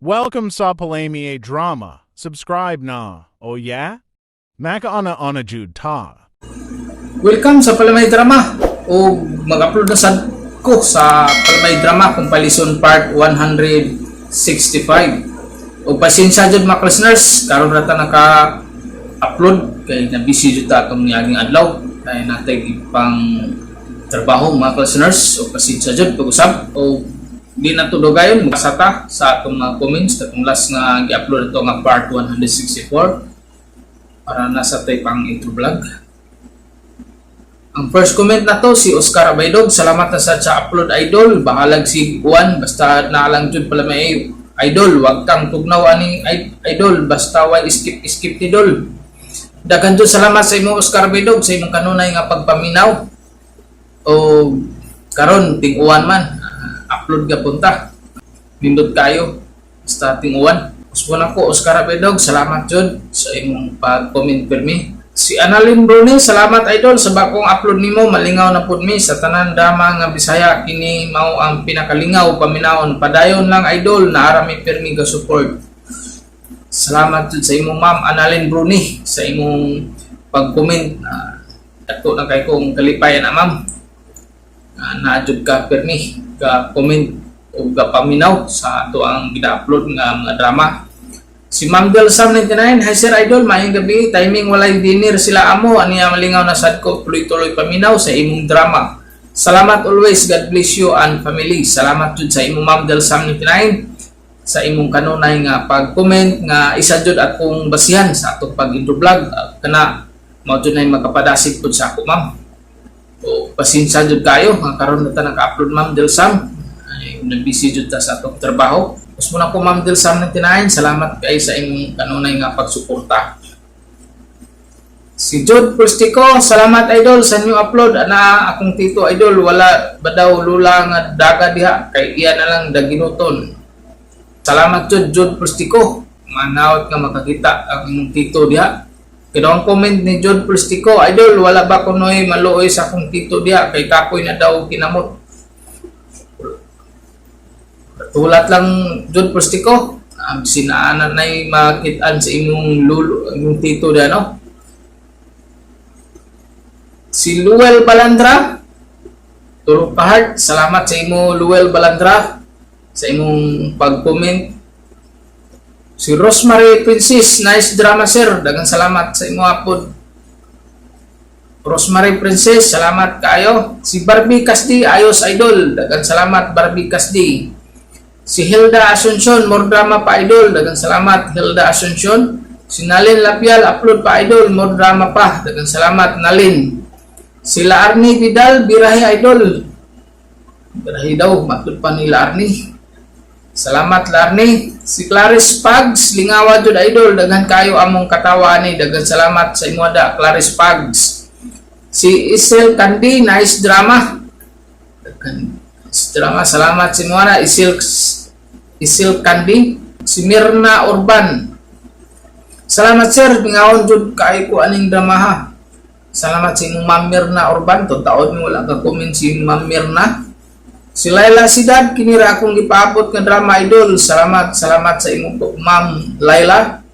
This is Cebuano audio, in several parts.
Welcome sa Palamye Drama. Subscribe na. Oh yeah? Makaana ana jud ta. Welcome sa Palamay Drama o mag-upload na sad ko sa Palamay Drama Compilation Part 165. O pasensya jud, mga listeners, karon ra ta naka-upload kay na busy jud ta atong niaging adlaw kay natay pang trabaho, mga listeners. O pasensya jud pag-usab o di na to dugayon, magbasa ta sa atong mga comments katong last nga gi-upload ato nga part 164 para nasa tay pang intro vlog. Ang first comment na to si Oscar Abaydog. "Salamat na sa upload, idol. Bahalag si Juan, basta naalang jud pala may idol. Wag kang tugnaw ani idol, basta way skip skip ni idol." Daghan jud salamat sa imo, Oscar Abaydog, sa imong kanunay nga pagpaminaw. O karon ting-uwan man, upload ka punta. Nindot kayo. Basta ting-uwan. Usbon ako, Oscar Abaydog, salamat jud sa imong pag-comment pirmi. Si Annalyn Bruni, "Salamat idol sa bagong upload nimo, malingaw na pud mi sa tanan drama nga Bisaya, kini mao ang pinakalingaw paminawon. Padayon lang idol, naara mi pirmi ga support." Salamat jud sa imong, Ma'am Annalyn Bruni, sa imong pag-comment na dako na kay kong kalipayan na, ma'am. Na naa jud ka pirmi ga comment o ga paminaw sa ato ang gina-upload nga mga drama. Si Ma'am Del Sam 99, "Hi sir idol, maayong gabi. Timing walay dinner sila amo, aniya malingaw na sad ko, tuloy-tuloy paminaw sa imong drama. Salamat always, God bless you and family." Salamat jud sa imong, Ma'am Del Sam 99, sa imong kanunay nga pag-comment nga isa jud akong basihan sa atong pag-intro vlog. Kana mao jud nay makapadasig pud sa ako, ma'am. O pasensya jud kayo nga karon na ta naka-upload, Ma'am Del Sam. Ay, nag-busy jud ta sa atong trabaho. Usbon ako, Ma'am Del Sam 99, salamat kay sa imong kanunay nga pagsuporta. Si Jod Pustico, "Salamat idol sa new upload. Ana akong tito idol, wala ba daw lula nga daga diha kay iya na lang daginuton?" Salamat jud, Jod Pustico. Manawat nga makakita ang imong tito diha. Kaya ang comment ni Jod Pustico, "Idol, wala ba kunoy maluoy sa akong tito diha kay kapoy na daw kinamot?" Tulat lang, Jod Pustico. Sinaanan na'y makitaan sa imong lulo, imong tito diha, no? Si Luel Balandra, tulo ka heart. Salamat sa imo, Luel Balandra, sa imong pag-comment. Si Rosemary Princess, "Nice drama sir." Daghang salamat sa imo apod. Rosemary Princess, salamat kaayo. Si Barbie Casdi, "Ayos idol." Daghang salamat, Barbie Casdi. Si Hilda Asuncion, "More drama pa idol." Daghang salamat, Hilda Asuncion. Si Nalin Lapial, "Upload pa idol, more drama pa." Daghang salamat, Nalin. Sila Arnie Vidal, "Birahe idol." Birahe daw, matud pa nila Arnie. Salamat, Larnie. Si Clarice Pags, "Lingawa jud idol, daghan kayo among katawa ani." Daghan salamat sa imo da, Clarice Pags. Si Isel Kandi, "Nice drama." Daghan nice drama, salamat si imo na Isel Kandi. Si Mirna Urban, "Salamat sir, mingawon jud kaayo ko aning drama ha." Salamat sa imong, Ma'am Mirna Urban. Taon mo wala ka comment si Ma'am Mirna. Si Laila Sidad, "Kini ra akong gipaabot nga drama idol." Salamat, salamat sa imong, Ma'am Laila.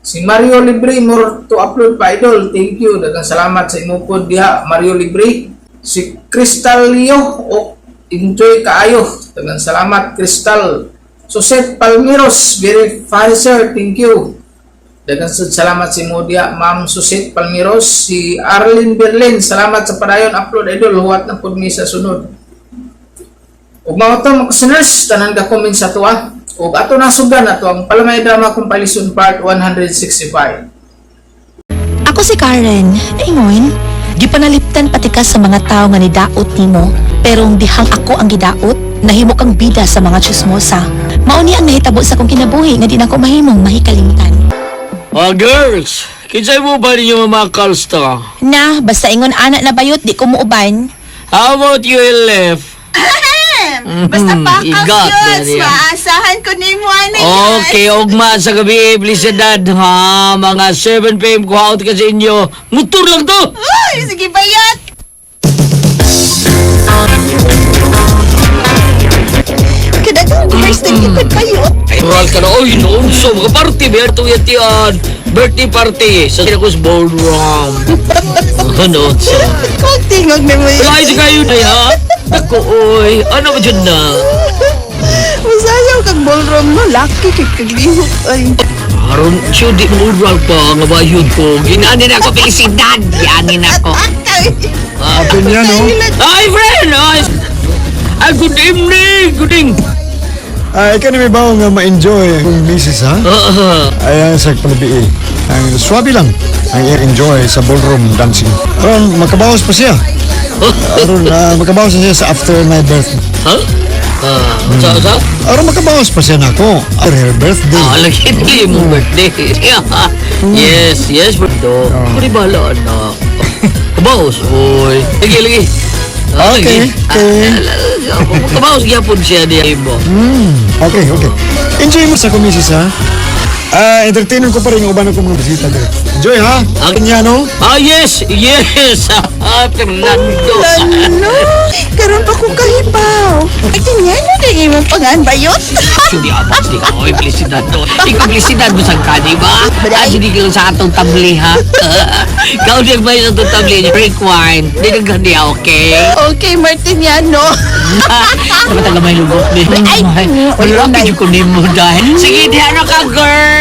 Si Mario Libre, "More to upload pa idol. Thank you." Daghang salamat sa imong pod diha, Mario Libre. Si Crystal Leo, "O enjoy kaayo." Daghang salamat, Crystal. Suset Palmiros, "Very funny sir, thank you." Daghang salamat si mo diha, Ma'am Suset Palmiros. Si Arlene Berlin, "Salamat sa padayon upload idol, huwat na pud mi sa sunod." Ug mao to, mga listeners, tanan ga comment sa tuwa. Ug ato na sugdan ato ang Palamay Drama Compilation Part 165. Ako si Karen. Ingon, gipanaliptan pati ka sa mga tao nga nidaot nimo, pero ang dihang ako ang gidaot, nahimo kang bida sa mga chismosa. Mao ni ang nahitabo sa akong kinabuhi nga di na ko mahimong mahikalimtan. Oh, girls, kinsay mo ba ninyo mga kalsta? Na, basta ingon ana na bayot, di ko muuban. How about you, LF? Basta pakals igat yun. na niya. Maasahan ko ni mo ano yun. Okay, ugma sa gabi, please dad, ha? Mga 7 p.m. ko out ka sa inyo. Motor lang to! Uy, sige bayot. Kadagang girls na kita. Good bayot. Rural ka na, oy, noon so, mga party, ba ito yatian? Birthday party sa Syracuse Ballroom. Ano, so. Kung tingog na mo Wala sa kayo na, ha? Ako, oy, ano ba dyan na? Masayaw kag ballroom no. Lucky kay kaglihok. Ay. Aron, siyo, di mo ural pa nga bayod ko. Ginaanin ako, felicidad. Gianin ako. Ay. Ah, Ganyan, no? Ay, friend! Ay, ay, good evening! Good evening! Ay, ikaw na may bawo nga ma-enjoy ang misis, ha? Ah, Ayan sa palabi Ang swabe lang ang i-enjoy sa ballroom dancing. Aron, makabawas pa siya. Aron, makabawas na siya sa after my birthday. Ha? Ah, sa? Aron, makabawas pa siya na ako. After her birthday. Ah, lagi di mo birthday. Yeah. Yes, yes, bro. Kuri bahala na. Kabaos, oy. Lagi, lagi. Ah, Okay, lagi. okay. Ah, kabaos gyapon siya diya mo. Okay, okay. Enjoy mo sa kumisis, ha? Ah, entertainer ko pa rin yung uban ko mga bisita dito. Enjoy, ha? Okay. Kanya, no? Ah, yes, yes. Ah, Fernando. Lano. Karon pa ko kahibaw. Ay, ganyan na din imong pangan bayot. Hindi abot di ko. Oy, felicidad to. Ikaw felicidad mo sa ka, di ba? Ah, sige ka lang sa atong tabli, ha? Ikaw di ba sa atong tabli? Drink wine. Di ka gani, okay? Okay, Martiniano. Dapat ang gamay lubot ni. Ay, Wala ka ko nimo dahil. Sige, di ano ka, girl?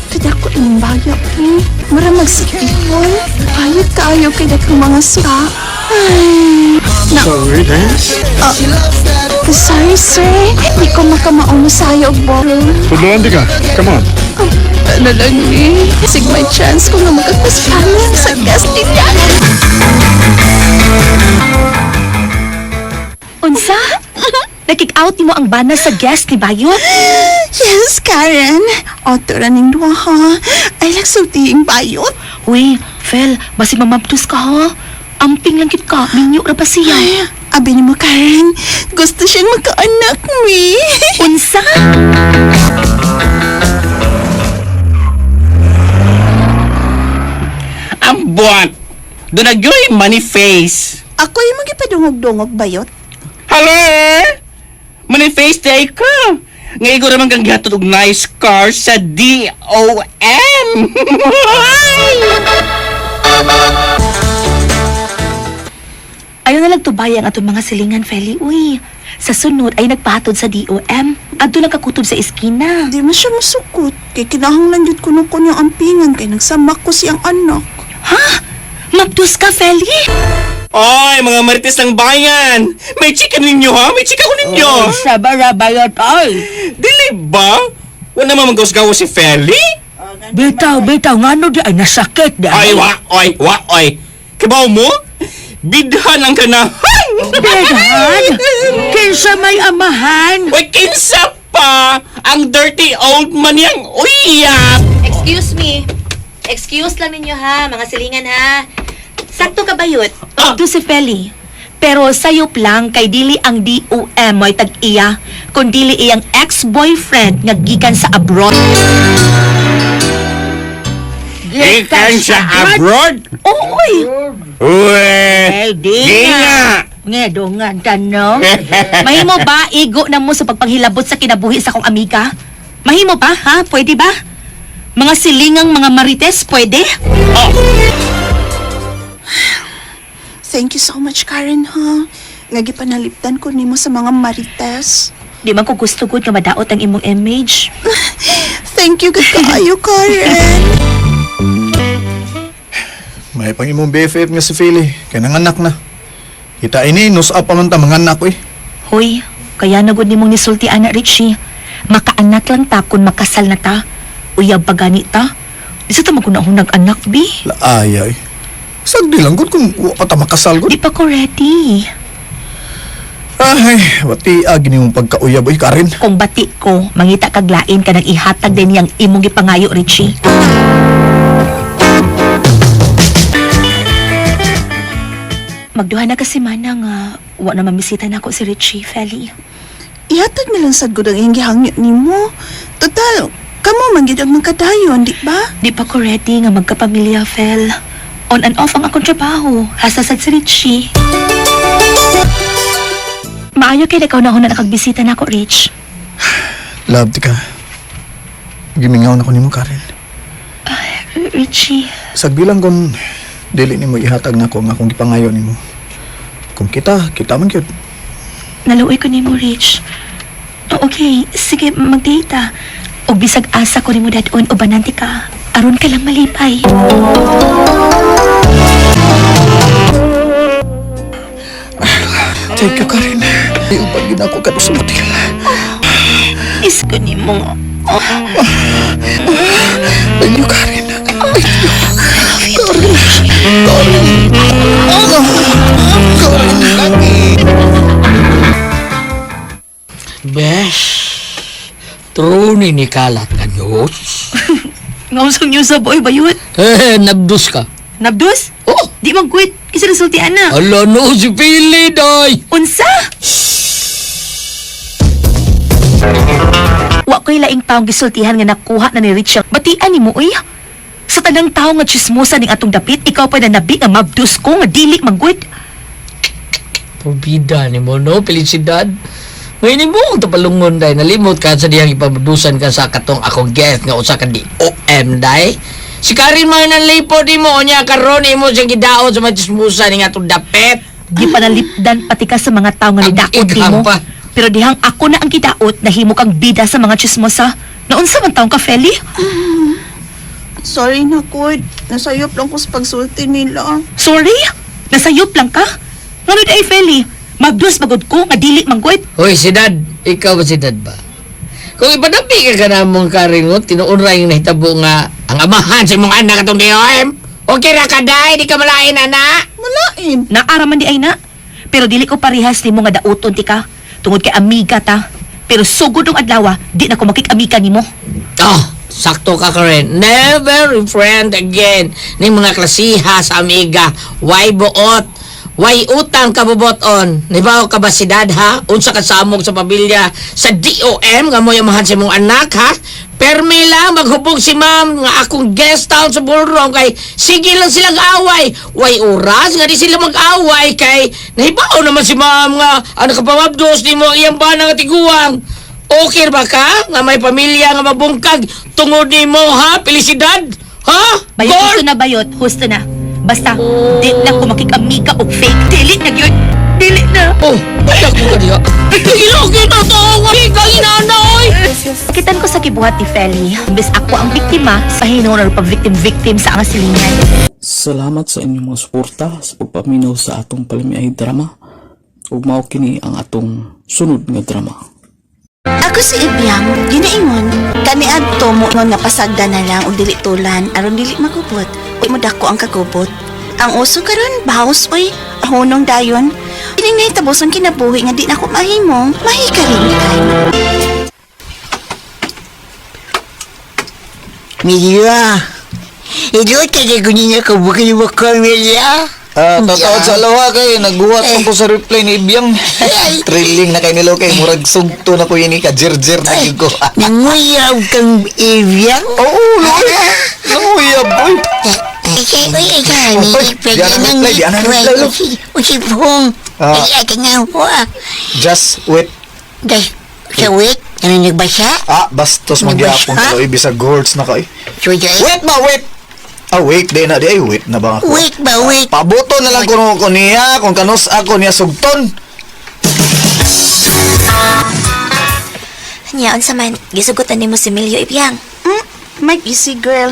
Kada ko imong bayot ni. Mura magsikipon. Bayot kaayo kay daghang mga suka. Ay. Na, Sorry, dance. sorry sir. Di ko makamao mo sayo og ballroom. Tudloan di ka. Come on. Ano lang eh. Sig may chance ko nga magkakaspalang sa Castellano. Unsa? Nakick out nimo ang bana sa guest ni Bayot? Yes, Karen. Oto ra ning duha ha. Ay lang sultiing bayot. Uy, Fel, basig mamabdos ka ha? Amping lang kit ka, minyo ra ba siya? Ay, abi ni mo Karen. Gusto siyang magkaanak mi. Unsa? Ang buwan! Doon na yung money face. Ako yung magipadungog-dungog bayot. Hello! Money face day ka! Ngayon ko naman kang gihatod og nice car sa DOM! Ayaw na lang tubay ang atong mga silingan, Feli. Uy, sa sunod ay nagpahatod sa DOM. Adto lang kakutob sa eskina. Di man siya masukot. Kay kinahanglan jud kuno ko niyang ampingan kay nagsamak ko siyang anak. Ha? Mabdos ka, Feli? Oy, mga marites ng bayan! May chika ninyo ha? May chika ko ninyo! Sa bara bayot, ay. Dili ba? Wala naman magawas-gawas si Feli? Bitaw, bitaw, ngano di ay nasakit di Ay, wa, oy, wa, oy. Kibaw mo? Bidhan ang kanahan! Bidhan? Kinsa may amahan? Oy, kinsa pa ang dirty old man yang uyap! Excuse me. Excuse lang ninyo ha, mga silingan ha. Sakto ka bayot? Ah. Ito si Feli. Pero sayop lang kay dili ang DOM mo'y tag-iya, kun dili iyang ex-boyfriend nga gikan sa abroad. Gikan sa abroad? Oy! Uwe! Ay, di Di nga! Nga, dungan tanong. Mahimo ba igo na mo sa pagpanghilabot sa kinabuhi sa akong amiga? Mahimo ba, ha? Pwede ba? Mga silingang mga marites, pwede? Thank you so much, Karen, ha? Nga gipanaliptan ko nimo sa mga marites. Di man ko gusto gud nga madaot ang imong image. Thank you gud kaayo, Karen. May pang imong BFF nga si Philly. Kay nanganak na. Kita ini, nus up pa man ta, manganak ko eh. Hoy, kaya na gud nimong nisulti ana Richie. Makaanak lang ta kung makasal na ta. Uyab pa gani ta. Isa ta magunahong anak bi. Laaya eh. Sagdi lang gud kung wa pa ta makasal gud. Di pa ko ready. Ay, wati ag nimong pagkauyab oy Karen. Kung bati ko, mangita kag lain ka nang ihatag din niyang imong gipangayo Richie. Magduha na kasi mana nga wa na mamisita nako si Richie, Feli. Ihatag na lang sad gud ang iyang gihangyo nimo. Total, kamo man gid ang magkadayon, di ba? Di pa ko ready nga magkapamilya, Fel. On and off ang akong trabaho. Hasa sad si Richie. Maayo kay ikaw na una nakagbisita nako, Rich. Love, tika. Gimingaw na ko nimo, Karen. Richie, Sagbilang kung dili nimo ihatag nako nga akong gipangayo nimo. Kung kita, kita man gyud. Naluoy ko nimo, Rich. Oh, okay, sige, mag-date ta. Og bisag asa ko nimo dadon o bananti ka. Aron ka lang malipay. Thank you, Karen. Iupan gid ako kadto sa motel. Isko nimo nga. Thank you, Karen. Thank you. Karen. Karen. Karen. Besh, true ni ni kalat ka Diyos. Ngausang news sa boy bayot. Eh, nabdus ka. Nabdus? Oh, Di man quit. Kasi nasultian na. ala no, si Pili, day. Unsa? Wa ko'y laing taong gisultihan nga nakuha na ni Rich ang batian nimo uy. Sa tanang tao nga chismosa ning atong dapit, ikaw pa na nabi nga mabdus ko nga dili manggud. Probida ni mo, no? Felicidad. Ngayon mo ang tapalungon, day. Nalimot ka sa diyang ipabudusan ka sa katong akong guest nga usa ka di OM, day. Si Karin man ang lipo di mo, niya karon imo siyang gidaon sa mga chismosa ning atong dapit. Gipanalipdan pati ka sa mga tao nga Ang nidaot ighang nimo. pa. Pero dihang ako na ang gidaot, nahimo kang bida sa mga chismosa. Naunsa man taong ka, Feli? Sorry na, Kud. Nasayop lang ko sa pagsulti nila. Sorry? Nasayop lang ka? Ngano di ay, Feli? Mabdus magud ko nga dili manggud. Hoy, si Dad. Ikaw ba si Dad ba? Kung ipadapi ka ka na mong Karin mo, tinuon ra yung nahitabo nga ang amahan sa imong anak atong DOM. Okay ra ka, day. Di ka malain, anak. Malain. Naara man di ay na. Pero dili ko parehas nimo nga dauton ti ka. Tungod kay amiga ta. Pero sugod og adlaw, di na ko makik-amiga nimo. Oh, sakto ka Karen. Never friend again. Ning mga klasiha sa amiga. Why buot? Why utang kabuboton? Nibaw ka ba si dad ha? Unsa ka samog sa pamilya sa DOM nga mo yamahan sa imong anak ha? Permi lang maghubog si ma'am nga akong guest town sa ballroom kay sige lang silang away. Way oras nga di sila mag-away kay nahibaw naman si ma'am nga ano ka pamabdos nimo iyang bana nga tiguang. Okay ba ka? Nga may pamilya nga mabungkag tungod nimo ha? Felicidad? Ha? Bayot Gor? husto na bayot, husto na. Basta di na ko makik-amiga og fake. Dili na gyud. Dili na. Oh, bayak mo ka diha. Ilo kita to nga ikaw inana oy. Kitan ko sa kibuhat ni Feli. Imbes ako ang biktima, sa hinuon pag victim-victim sa ang silingan. Salamat sa inyong mga suporta sa pagpaminaw sa atong palamiay drama ug mao kini ang atong sunod nga drama. Ako si Ibyang, ginaingon. Kaniadto mo nga pasagda na lang og dili tulan aron dili magubot. Uy mo dako ang kagubot. Ang uso karon baos oy, ahonong dayon. Pining nahitabo ang kinabuhi nga di na ako mahimong, mahikarin kay. Mila, ito kaya ko niya kabukil mo ko, Mila. Ah, totoo sa lawa kay nagbuhat ko po sa reply ni Ibyang. Thrilling na kay nilo kay murag sugto na ko ini ka jerjer na gyud ko. Nanguyaw kang ibiyang. Oo, loy. Nanguyab boy. Ay, ay, ay, ay, Oy, di ana reply, di ana reply, lo. Usipong. Ah. Ay, ay, nga po ah. Just wait. Dahil, sa wait, ano nagbasa? Ah, bastos magyapon Nagbasa? ka oy bisag goals na ka oy. So, ay, Wait ba, wait. Ah, wait di na di ay wait na ba ako? Wait ba, wait. Pabuto na lang kuno ko niya kung kanus ako niya sugton. Nya unsa man gisugotan nimo si Milyo Ibyang. My busy girl.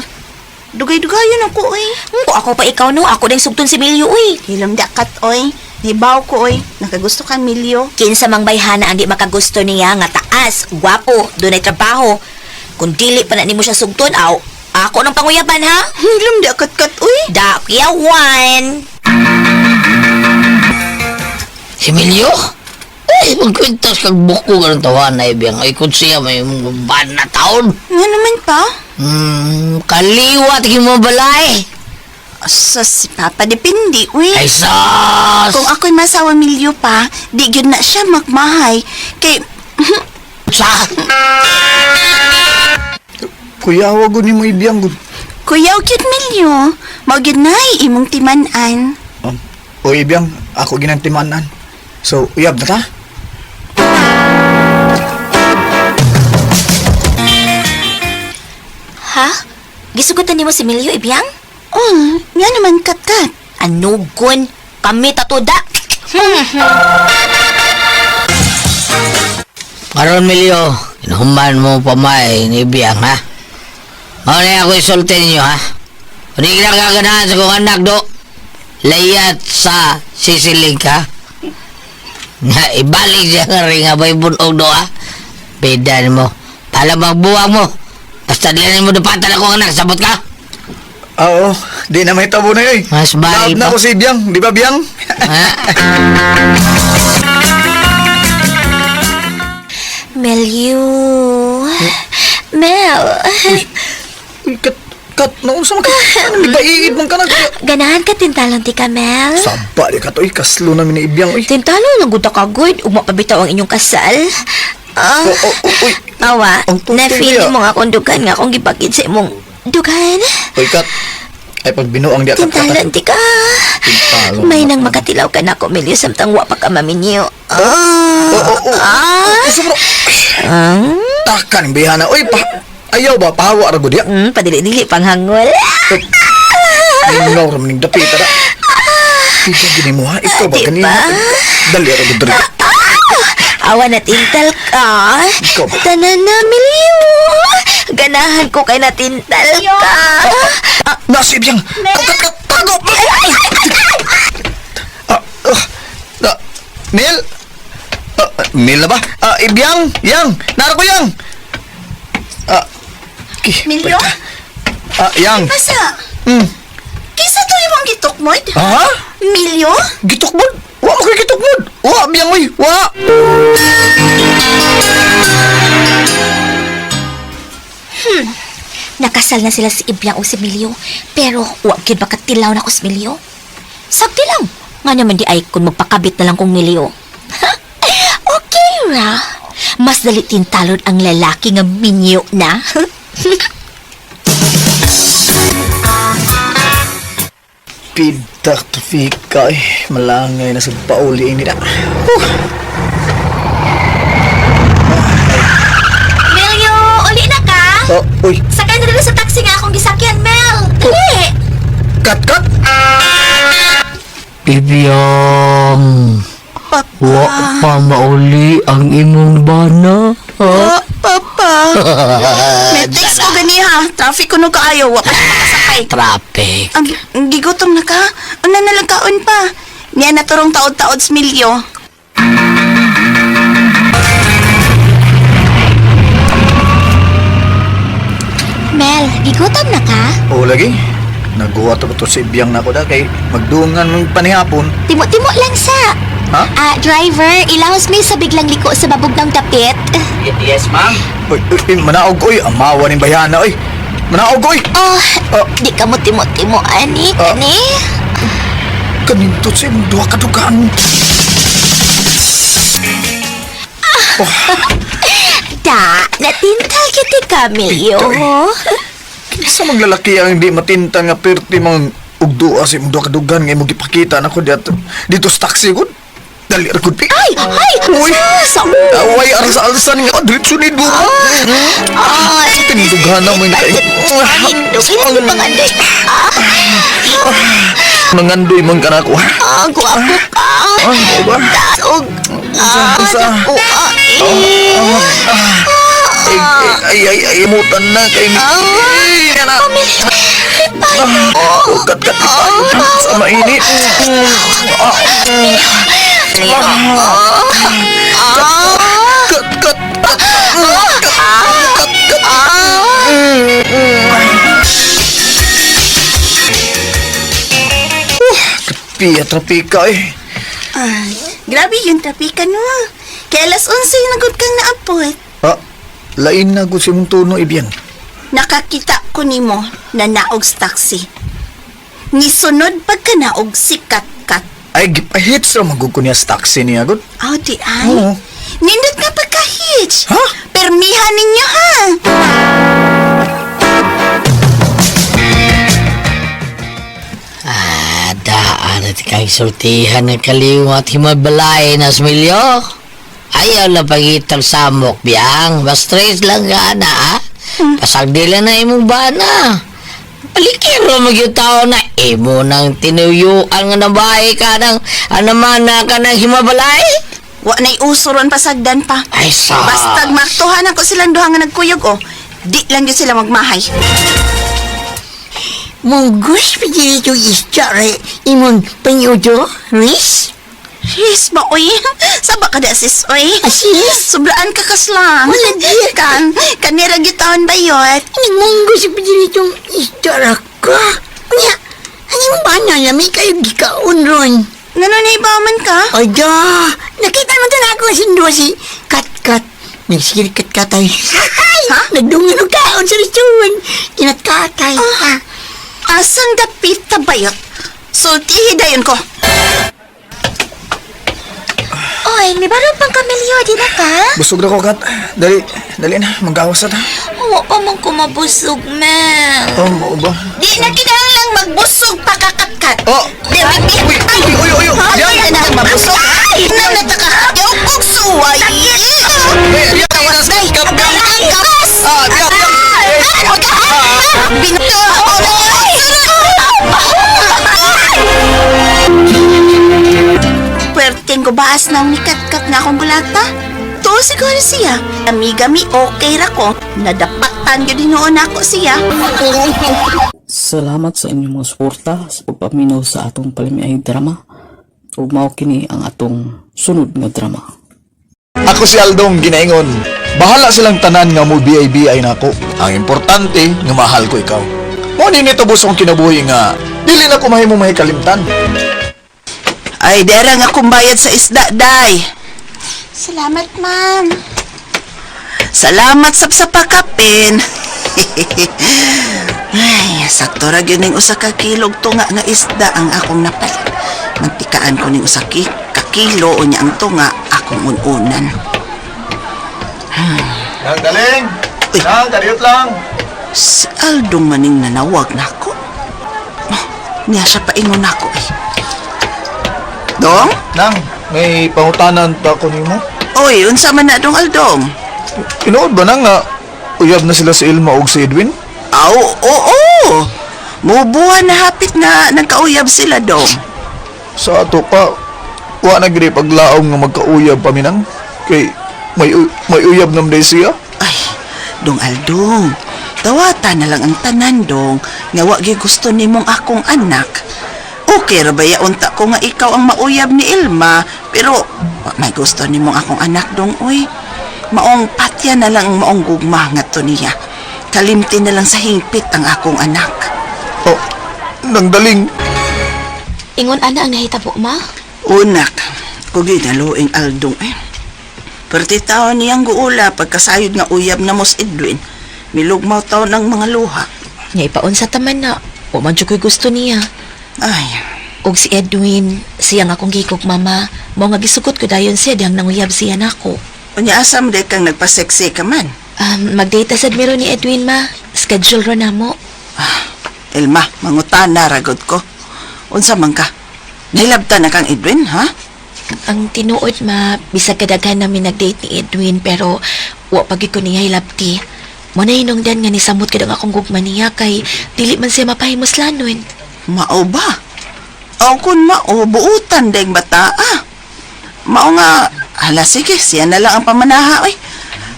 Dugay-dugayon ako oy. Kung ako pa ikaw no, ako ding sugton si Milyo uy. Hilom dakat oy. Nibaw ko oy. Nakagusto ka milyo. Kinsa mang bayhana ang di makagusto niya nga taas, gwapo, dunay trabaho. Kung dili pa na nimo siya sugton, aw, ako nang panguyaban ha. Hilom dakat kat oy. Da kuyawan. Si Emilio? Eh, magkwintas kag buko ganun tawa na ibiyang. Ay, kung siya may ban na taon. Nga naman pa. Kaliwat mo balay. Sa si Papa depende uy. Ay, sus! Kung ako'y masawa milyo pa, di gyud na siya magmahay. Kay Sa! Kuya, wag ni mo Ibyang gud. Kuya, gyud milyo. Mao gyud nay imong timan-an. Oy Ibyang, ako ginang timanan. So, uyab na ta? Ha? Gisugutan nimo si Milyo, Ibyang? Oh, nga naman kat-kat. Anugon, kami tatuda. Karon Milyo, inuhuman mo pamay ni Biyang, ha? Mao na ako isulti ninyo, ha? Hindi ka kaganahan sa kong anak, do. Layat sa sisiling ka. Na ibalik siya nga rin nga may bunog do, ha? Bida mo. Pala magbuwang mo. Basta dili mo dupatan akong anak, sabot ka? Oo, di na may tabo na yun. Mas bahil Love na pa. ko si Biyang, di ba Biyang? Ha? Melyo. Mel, Uy, kat, kat, naunsa man ka? Ano, di ba iid man ka na? ganahan ka tintalon ti ka, Mel? Saba di ka to, uy, kaslo namin ni Ibyang, uy. Tintalon lang gud ka good. Ugma pa bitaw ang inyong kasal. Ah, Oh, oh, oh, uy. awa, Ang tungtong na-feel niya. mo nga akong dugan nga akong gipakit sa imong dugan. Uy, kat. Ay, pag binuang di kat, kat. Tintalon ti ka. Tintalon. May nang makatilaw ka na ko, Melyo, samtang wa pa ka maminyo. Ah, Oh, oh, oh. ah. Oh, sobra. Takan, bihana. Uy, pa, ayaw ba, pahawa ra gud ya. Padili-dili panghangol. Mingaw ra maning dapit ara. Ikaw gini mo ha, ikaw ba Di ganina? ba? Dali ra gud diri. Awa na tintal ka. Ikaw ba? Tanan na, Milyo. Ganahan ko kay natintal ka. Nasib yang. Kat kat kat tago. Ah, ah, ah, Mel? Ah, Mel na ba? Ah, Ibyang, Yang, nara ko Yang. Ah, okay, Milyo? wait. Ah, Yang. Basa, Hmm. kinsa to imong gitukmod? Ha? Milyo? Gitukmod? Wa mo kay gitukmod. Wa biyang oy, wa. Nakasal na sila si Ibyang o si Milyo. Pero wa gyud makatilaw na ko si Milyo. Sagdi lang. Nga naman di ay kung magpakabit na lang kong Milyo. Okay ra. Mas dali tintalon ang lalaki nga minyo na. Pidak to fika eh. Malangay na sa pauli ini na. Milyo, uli na ka? Oh, uy, Sakay na rin sa taxi nga akong gisakyan, Mel. Dali! kat kat. Ibiyang, Papa. wa pa mauli ang imong bana. Oh, papa. May text ko gani ha. Traffic ko no kaayo. Wa pa siya makasakay. Traffic. Ang ang gigutom na ka. Una na lang kaon pa. Niya naturong taod-taod sa milyo. Mel, gigutom na ka? Oo lagi. Naguwa to to si Ibyang na ko da kay magdungan mong panihapon. Timo-timo lang sa. Ha? Ah, driver, ilahos mi sa biglang liko sa babog ng tapit. Yes, ma'am. Uy, uy, uy, manaog oy, amawa ning bayana oy. Manaog oy. Oh, Ah. di ka mo timo-timo, ani, Ah. kani. Kanindot sa imong duha ka dugaan. Da, natintal kiti kami, yo. Kinsa maglalaki ang hindi matinta nga perti mang ugdua sa imong duha ka dugaan nga imong gipakita nako dito dito sa taxi gud. Dali ra gud pi. Ay, ay, Uy. sa, Away aras alsan nga diretso ni duha. ah, Tindugan na mo yung kay. Hindog, hindi pangandoy. Ah, Mangandoy man ka na ako. ha? ah, guwapo ka. Ah, ba? Tasog. Ah, Unsa? dako, ah, eh. Ay, ay, ay, ay, imutan na kay mi. Ay, na. Ah, kat kat sa mainit. Ah, kat kat kat kat kat. Pia trapika eh. Ay, grabe yung trapika no. Kaya alas 11 na gud kang naapot. Ah, lain na gud si mong tuno ibyan. Nakakita ko nimo na naog sa taxi. Nisunod pagka naog si Katkat. Ay, gipahits ra magud ko niya sa taxi niya gud. Aw, di ay. Oo. Nindot nga pagka-hitch. Ha? Permihan ninyo ha. Ah, daan at kang sultihan ng kaliwat himabalay na smilyo. Ayaw na pagitang samok, biyang. Mas stress lang ka na, ha? Pasagdila na imong bana. Palikiro magyud tao na imo nang tinuyuan nga nabahay ka ng anamana ka ng himabalay. Wa na'y uso ron pasagdan pa. Ay sa. Bastag maktuhan ako silang duha nga nagkuyog oh. Di lang gyud sila magmahay. Munggus pa dyan itong isda re. Imong panyudo, Riz? Sis ba oy? Saba ka da sis oy. Asis? Sobraan ka kaslang. Wala di. Kan kanira gyud taon bayot. Nagmunggus pa dyan itong isda ra ka. Unya, ang imong bana na may kayo gikaon ron. Ngano na ibaw man ka? Ay da, nakita mo to na ako sindo si Kat-Kat. Nagsigil kat-katay. Ha? Nagdungan og kaon sa restaurant. Kinatkatay. Ah, asang dapit ta bayot? Sultihi dayon ko. Oy, may baron pang kamelyo, di na ka? Busog na ko, Kat. Dali, dali na. Magawas na ta. Wa pa man ko mabusog, Mel. Oh, mao ba? Di na kinahanglang magbusog pa kakatkat. Oh! Di, di, Uy, uy, uy, uy, uy! Ay, Yan! na mabusog. Ay, na nataka. Yaw kog suway. Ay, yan! Ay, kapas. Ah, yan, yan! Binto. Puwerteng gubaas ng mikatkat nga akong gulata. Tuo siguro siya. Amigami okay ra ko. Nadapatan gyud hinuon ako siya. Salamat sa inyong mga suporta sa pagpaminaw sa atong palamiay drama. Ug mao kini ang atong sunod nga drama. Ako si Aldong ginaingon. Bahala silang tanan nga mo BIBI nako. Ang importante nga mahal ko ikaw. Mo ni nito busong kinabuhi nga dili na ko mahimo mahikalimtan. Ay, dera nga akong bayad sa isda, day. Salamat, ma'am. Salamat sab sa pakapin. Ay, sakto ra gyud ning usa ka kilog tunga nga isda ang akong napalit. Mantikaan ko ning usa ka kilo unya ang tunga akong ununan. Nang galing. Uy. Nang kadiyot lang. Si Aldong maning nanawag nako. Oh, niya siya paingon nako ay. Dong? Nang, may pangutanan pa ko nimo. Oy, unsa man na dong Aldong? Tinuod ba nang nga uyab na sila si Ilma ug si Edwin? Aw, oo. Mubuhan na hapit na nagkauyab sila dong. Sa ato pa wa na gid paglaom nga magkauyab pa mi nang kay may uyab nam day siya. Ay, dong Aldong. Tawata na lang ang tanan dong nga wa gyud gusto nimong akong anak. Okay ra ba ya unta ko nga ikaw ang mauyab ni Ilma, pero wa may gusto nimong akong anak dong oy. Maong patya na lang ang maong gugma ngadto niya. Kalimti na lang sa hingpit ang akong anak. Oh, nang daling. Ingon ana ang nahitabo, ma? Unak, kugi naluing Aldong eh. Perti taon niyang guula pagkasayod nga uyab na mos Edwin. Milugmaw taon ang mga luha. Nya ipaunsa taman na. Wa man jud ko'y gusto niya. Ay, Og si Edwin, siya nga akong gikog mama. Mao nga gisugot ko dayon siya dihang nanguyab siya nako. unya asam de kang nagpaseksi ka man. Magdate sad miro ni Edwin ma. Schedule ra namo. Elma, mangutana ragod ko. Unsa man ka? Nahilabtan na kang Edwin, ha? Ang tinuod ma, bisag kadaghan namin nagdate ni Edwin pero wa pa gyud ko niya hilabti. Mo na hinungdan nga nisamot ko ang akong gugma niya kay dili man siya mapahimuslanon. Mao ba? O kun mao, buutan deng bata ah. Mao nga, hala sige, siya na lang ang pamanaha oy.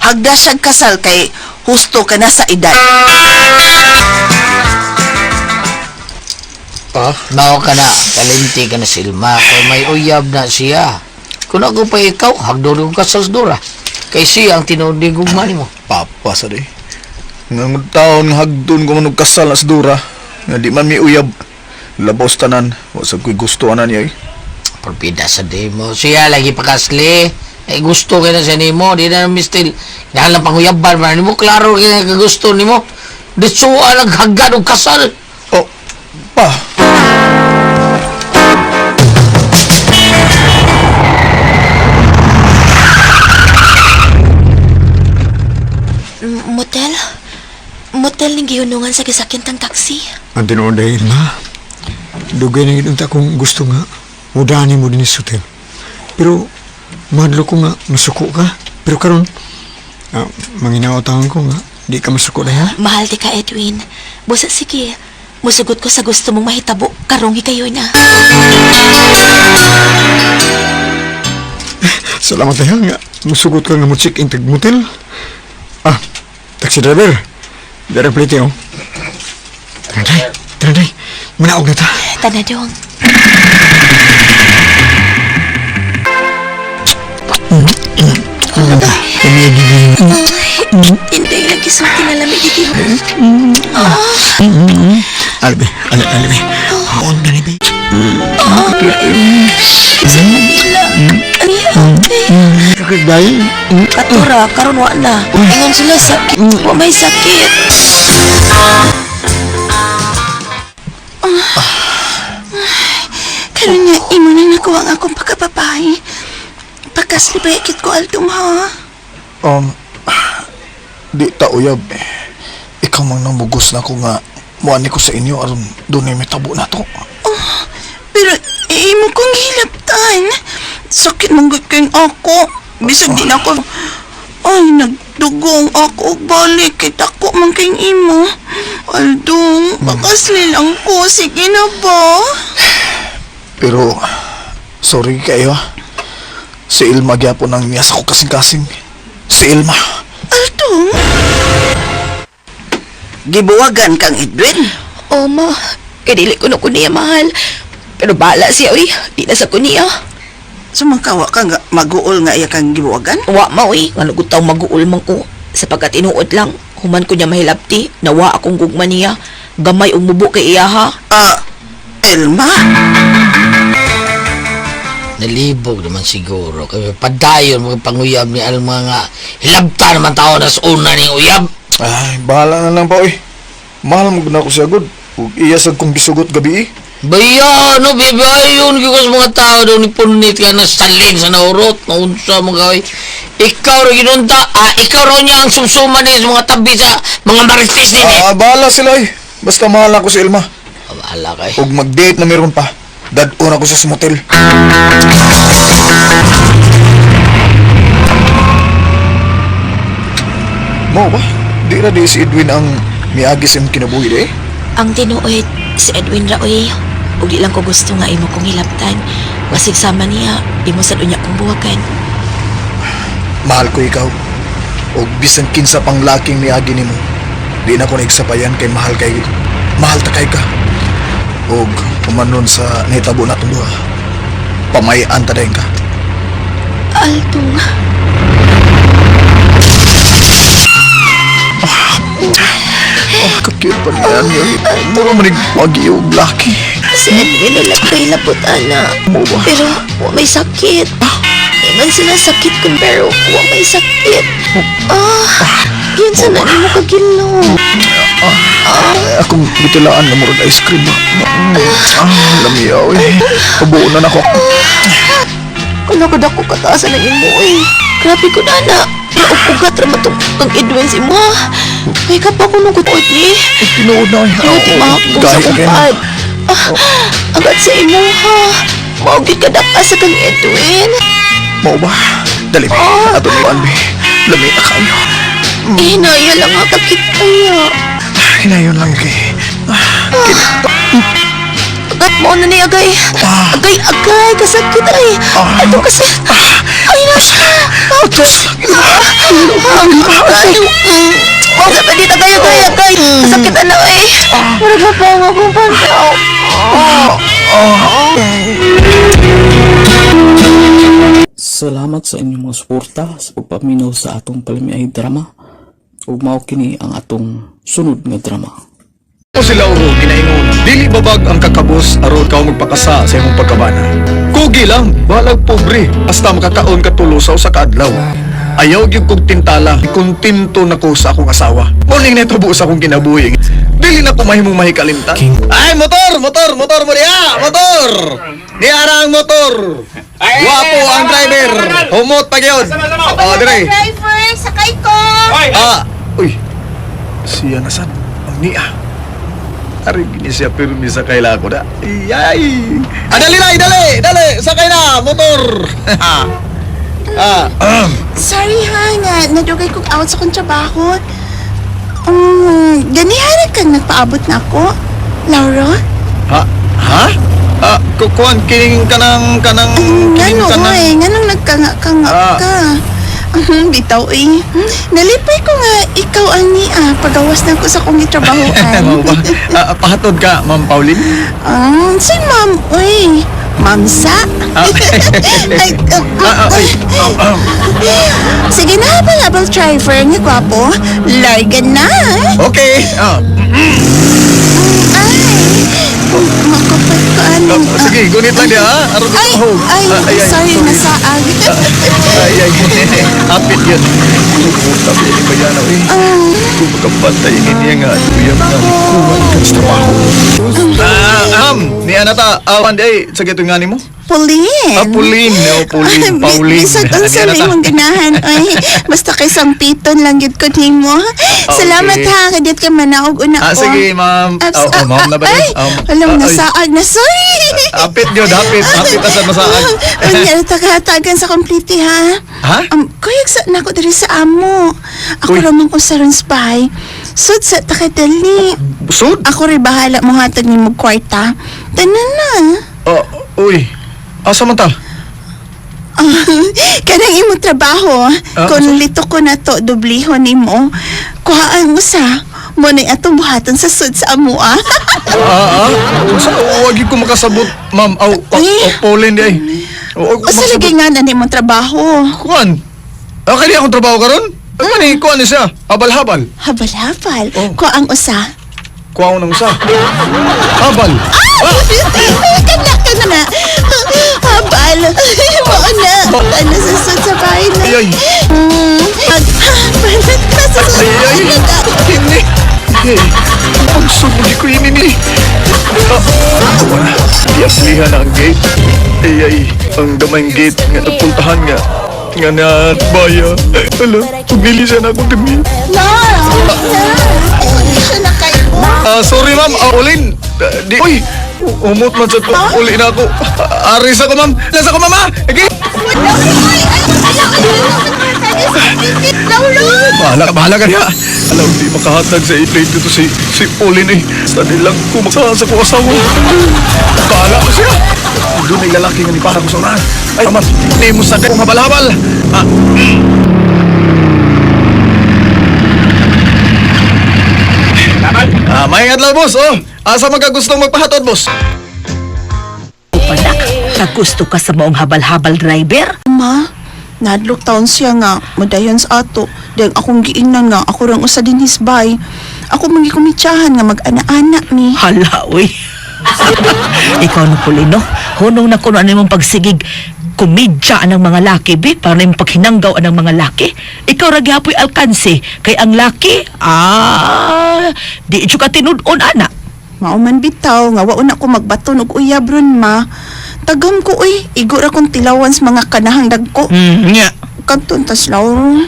Hagda siyang kasal kay husto ka na sa edad. Pa? Mao ka na, kalimti ka na si Ilma kay may uyab na siya. Kung ako pa ikaw, hagdon kong kasal sa Dora. Kay siya ang tinuod ni gugma nimo. Papa sa di. Nga taon nga hagdon ko man og kasal na sa Dura. Nga di man mi uyab. Labos tanan. Wa sa ko'y gusto anan niya eh. Porbida sa demo. Siya lagi pakasli. Eh, gusto kay na siya nimo. Di na mistil. Dahil lang panguyaban man nimo. Klaro kay na kagusto nimo. Ditsuan ang hagad og kasal. Oh, pa. Motel? Motel ning gihunungan sa gisakyan tang taxi. Ang tinuod dahil, ma. Dugay na yun akong gusto nga. Mudani mo din sa hotel. Pero, madlo ko nga, masuko ka. Pero karon, ah, manginaotangan ko nga, Di ka masuko na ha? Mahal di ka, Edwin. Busa sige, musugot ko sa gusto mong mahitabo karong higayon na. Salamat na nga. Musugot ka nga mo check-in tag motel. Ah, taxi driver. Darang plate oh. Tara, tara, day. Manaog na ta. Tanadong. Hindi lagi sa kinalamig dito. Albe, albe, albe. On gani be. Sa Manila. Ay, Kakit day. Katura, karon wa na. Ingon sila sakit. Wa may sakit. Karon nga imo na nakuha ang akong pagkababae. Pagkaslibay kit ko Aldong ha. Um, di ta uyab. Ikaw mang namugos na ko nga muani ko sa inyo aron dunay may tabo na to. Pero imo kong hilabtan. Sakit mong kayong ako. Bisag di na ako. Ay, nagdugong ako. og Balik kay dako man kayong imo. Aldong, pakasli lang ko. Sige na ba? Pero sorry kayo ah. Si Ilma gyapon ang niya sa ko kasing-kasing. Si Ilma. Aldong? Gibuwagan kang Edwin. Oh, ma. Kay dili ko na ko niya mahal. Pero bala siya, uy. Di na sa ko niya. Sumangkawa ka nga maguol nga iya kang gibuwagan. Wa ma, uy. Nga nagutaw maguol man ko. Sapagkat inuod lang. Human ko niya mahilabti. Nawa akong gugma niya. Gamay umubo kay iya, ha. Ah, Elma. Nalibog naman siguro. Kaya padayon mga panguyab ni Alma nga hilabta naman tao na sa una ning uyab. Ay, bahala na lang pa oy. Mahal mo gud na ako siya gud. Ug iya sad kong gisugot gabi eh. Baya, no, bibayon ko sa mga tao daw ni punit ka na salin sa naurot, na unsa mga kaway. Ikaw ra ginunta, ah, ikaw raw niya ang sumsuma ni sa mga tabi sa mga marites din eh. Ah, bahala sila oy. Basta mahal ako si Ilma. Ah, bahala kay. Ug mag-date na meron pa. Dad-on ako siya sa motel. Mo ba? Di ra di si Edwin ang miagi sa imong kinabuhi di eh. Ang tinuod, si Edwin ra, uy. Ug di lang ko gusto nga imo kong hilabtan. Basig sama niya, imo sad unya kong buwakan. Mahal ko ikaw. Og bisan kinsa pang laking miagi nimo. Di na ko naigsapayan kay mahal kay mahal ta kay ka. Og umanon sa nahitabo natong duha. Pamayan ta dayon ka. Aldong. Oh, kakute pa niya niya. Mura man wagi og laki. Si Edwin na lang kay labot, ana. Mo ba? Pero wa may sakit. Ingon sila sakit kun pero wa may sakit. Ah, yun sa na nimo kagilo. Ay, akong gitilaan nga murag ice cream ba. Ah, lamiyaw eh. Pabuo na nako. Kuno ko dako kataasan ng imo eh. Grabe ko na na. Ugat ra man tong kang Edwin si mo. Ay kapa ko nung kutuod ni. Tinuod na eh. Pero di mahapong sa Gaya akong kayo. pad. Ah, agad sa imo ha. Maugit ka daka sa kang Edwin. Mao ba? Dali be. Ato ni Anbi. Lami na kayo. Eh, naya lang ha, kakit kaya. Hinayon lang kay. Agat mo na ni agay. Agay, agay, kasakit ay. Ato kasi. Ay na. Atos. Ano? Sa dito agay, agay, agay. Kasakit na eh. Murag mapang akong pantaw. Salamat sa inyong mga suporta sa pagpaminaw sa atong palamiay drama. Ug mao kini ang atong sunod nga drama. O si Lauro ginaingon, dili babag ang kakabos aron ka magpakasa sa imong pagkabana. Kugi lang, balag pobre, hasta makakaon ka tulo sa usa ka adlaw. Ayaw gyud kog tintala, kontento na ko sa akong asawa. Muning nitubo sa akong kinabuhi. Dili na ko mahimong mahikalimtan. Ay, motor, motor, motor mo diha, motor. Diha ra ang motor. Wapo ang driver. Humot pa gyud. Oh, dire. Driver, sakay ko. Ah, uy. Siya na sad. Ang niya. Ari gini siya pirmi sa kaila ko na. Iyay! Ah, dali na, dali! Dali! Sakay na! Motor! ah, Sorry ha, nga nadugay kong out sa kong trabaho. Ganihara kang nagpaabot na ako, Lauro? Ha? Ha? Ah, kukuan kining kanang kanang kining Ngano, kanang oy, nganong nagkanga-kanga Ah. ka? Bitaw eh. Nalipay ko nga ikaw ang niya pagawas na ko sa kong gitrabahoan. Mao ba? Ah, pahatod ka, Ma'am Pauline. Si ma'am, uy. Ma'am sa. Ah. Ay, Ah, ah, ay. Ah, ah. Sige na, palabal driver nga gwapo. Larga na. Okay. Ah, Ay, makapag ko ano. ah, sige, gunit lang diha. Ah. Aron Ay, ko. ay, sorry, nasaag. Ay, ay. Hapit yun. Puta, pili ba yan, eh. Kung makapantay niya nga, uyab nga, kuwan ka sa trabaho. Ah, ni Anata, awan di ay, sa gito nga nimo? Pauline. Ah, Pauline. Oh, Pauline, Pauline. Bisag unsa Ani may Anata. imong ganahan. Oy, basta kay sampiton lang gyud ko nimo. Salamat ha, kadiyot ka manaog una Ah, ko. sige, ma'am. Abs- Oh, oh, ma'am na ba Ay, yun? alam ah, ay. nasaag na. Sorry. Hapit yun, hapit. Hapit asad masaag. Unya, tagahatagan sa komplete ha. Ha? Kuyag sa nako diri sa amo. Ako Uy. ra man ko sa spy. Sud sa takadali. Sud? Ako rin bahala mo hatag nimo kwarta. Tanan na. Oh, uy. Asa man ta? Kanang imong trabaho, Ah, kung lito ko na to, dublihon nimo. Kuhaan mo sa, mo na atong buhaton sa sud sa amoa. Ah, ah. Unsa wag ko makasabot, ma'am. Aw, Eh. oh, Pauline di ay. Wag ko Usa lagi nga na nimong trabaho. Kuan. Ah, kani akong trabaho karon? Ano ni kuan ni siya? Habal-habal. Habal-habal. Oh. Kuha ang usa. Kuha ng usa. Habal. Ah! Kana, kana na. Habal. Mao na. Ano sa sud sa bahay na. Ay, ay. Habal ka sa sud. Ay, ay. Hindi. Ay, pagsugod ko ini ni. Ah, wala. Giaslihan na ang gate. Ay, ay. Ang gamayng gate nga napuntahan nga. Nga na baya. Ala, pumili siya na akong dumi. No! Na! Kondisyon na kayo. Ah, sorry ma'am, ah, ulin. Ah, di, uy, umot man sa to. Uli na ako. Ah, aris ako ma'am. Nasa ko mama. Okay. Bahala ka, bahala ka niya. Alam, di makahatag sa i-plate dito si, si Pauline eh. Sa nilang kumaksa sa kong asawa. Bahala ko siya. Doon ay lalaki nga ni para ko sa unahan. Ay, amat, hindi mo sa kong habal-habal. Ah, Ah, may adlaw, boss. Oh, asa man ka gustong magpahatod, boss? Panak, kagusto ka sa maong habal-habal driver? Ma, nadlok taon siya nga, madayon sa ato. Dahil akong giingnan nga, ako rang usa din hisbay. Ako mangikumitsahan nga mag-ana-ana ni. Hala, uy. Ikaw na puli, no? Hunong na kuno ano imong pagsigig komedya anang mga laki, bi. Para imong paghinanggaw anang mga laki. Ikaw ra gihapoy alkanse. Kay ang laki, ah, di jud ka tinud-on, ana. Mauman bitaw, nga waon ako magbaton og uyab ron ma. Tagam ko uy, igo ra kong tilawan sa mga kanahang dagko. Nya. Kanton tas Lauro.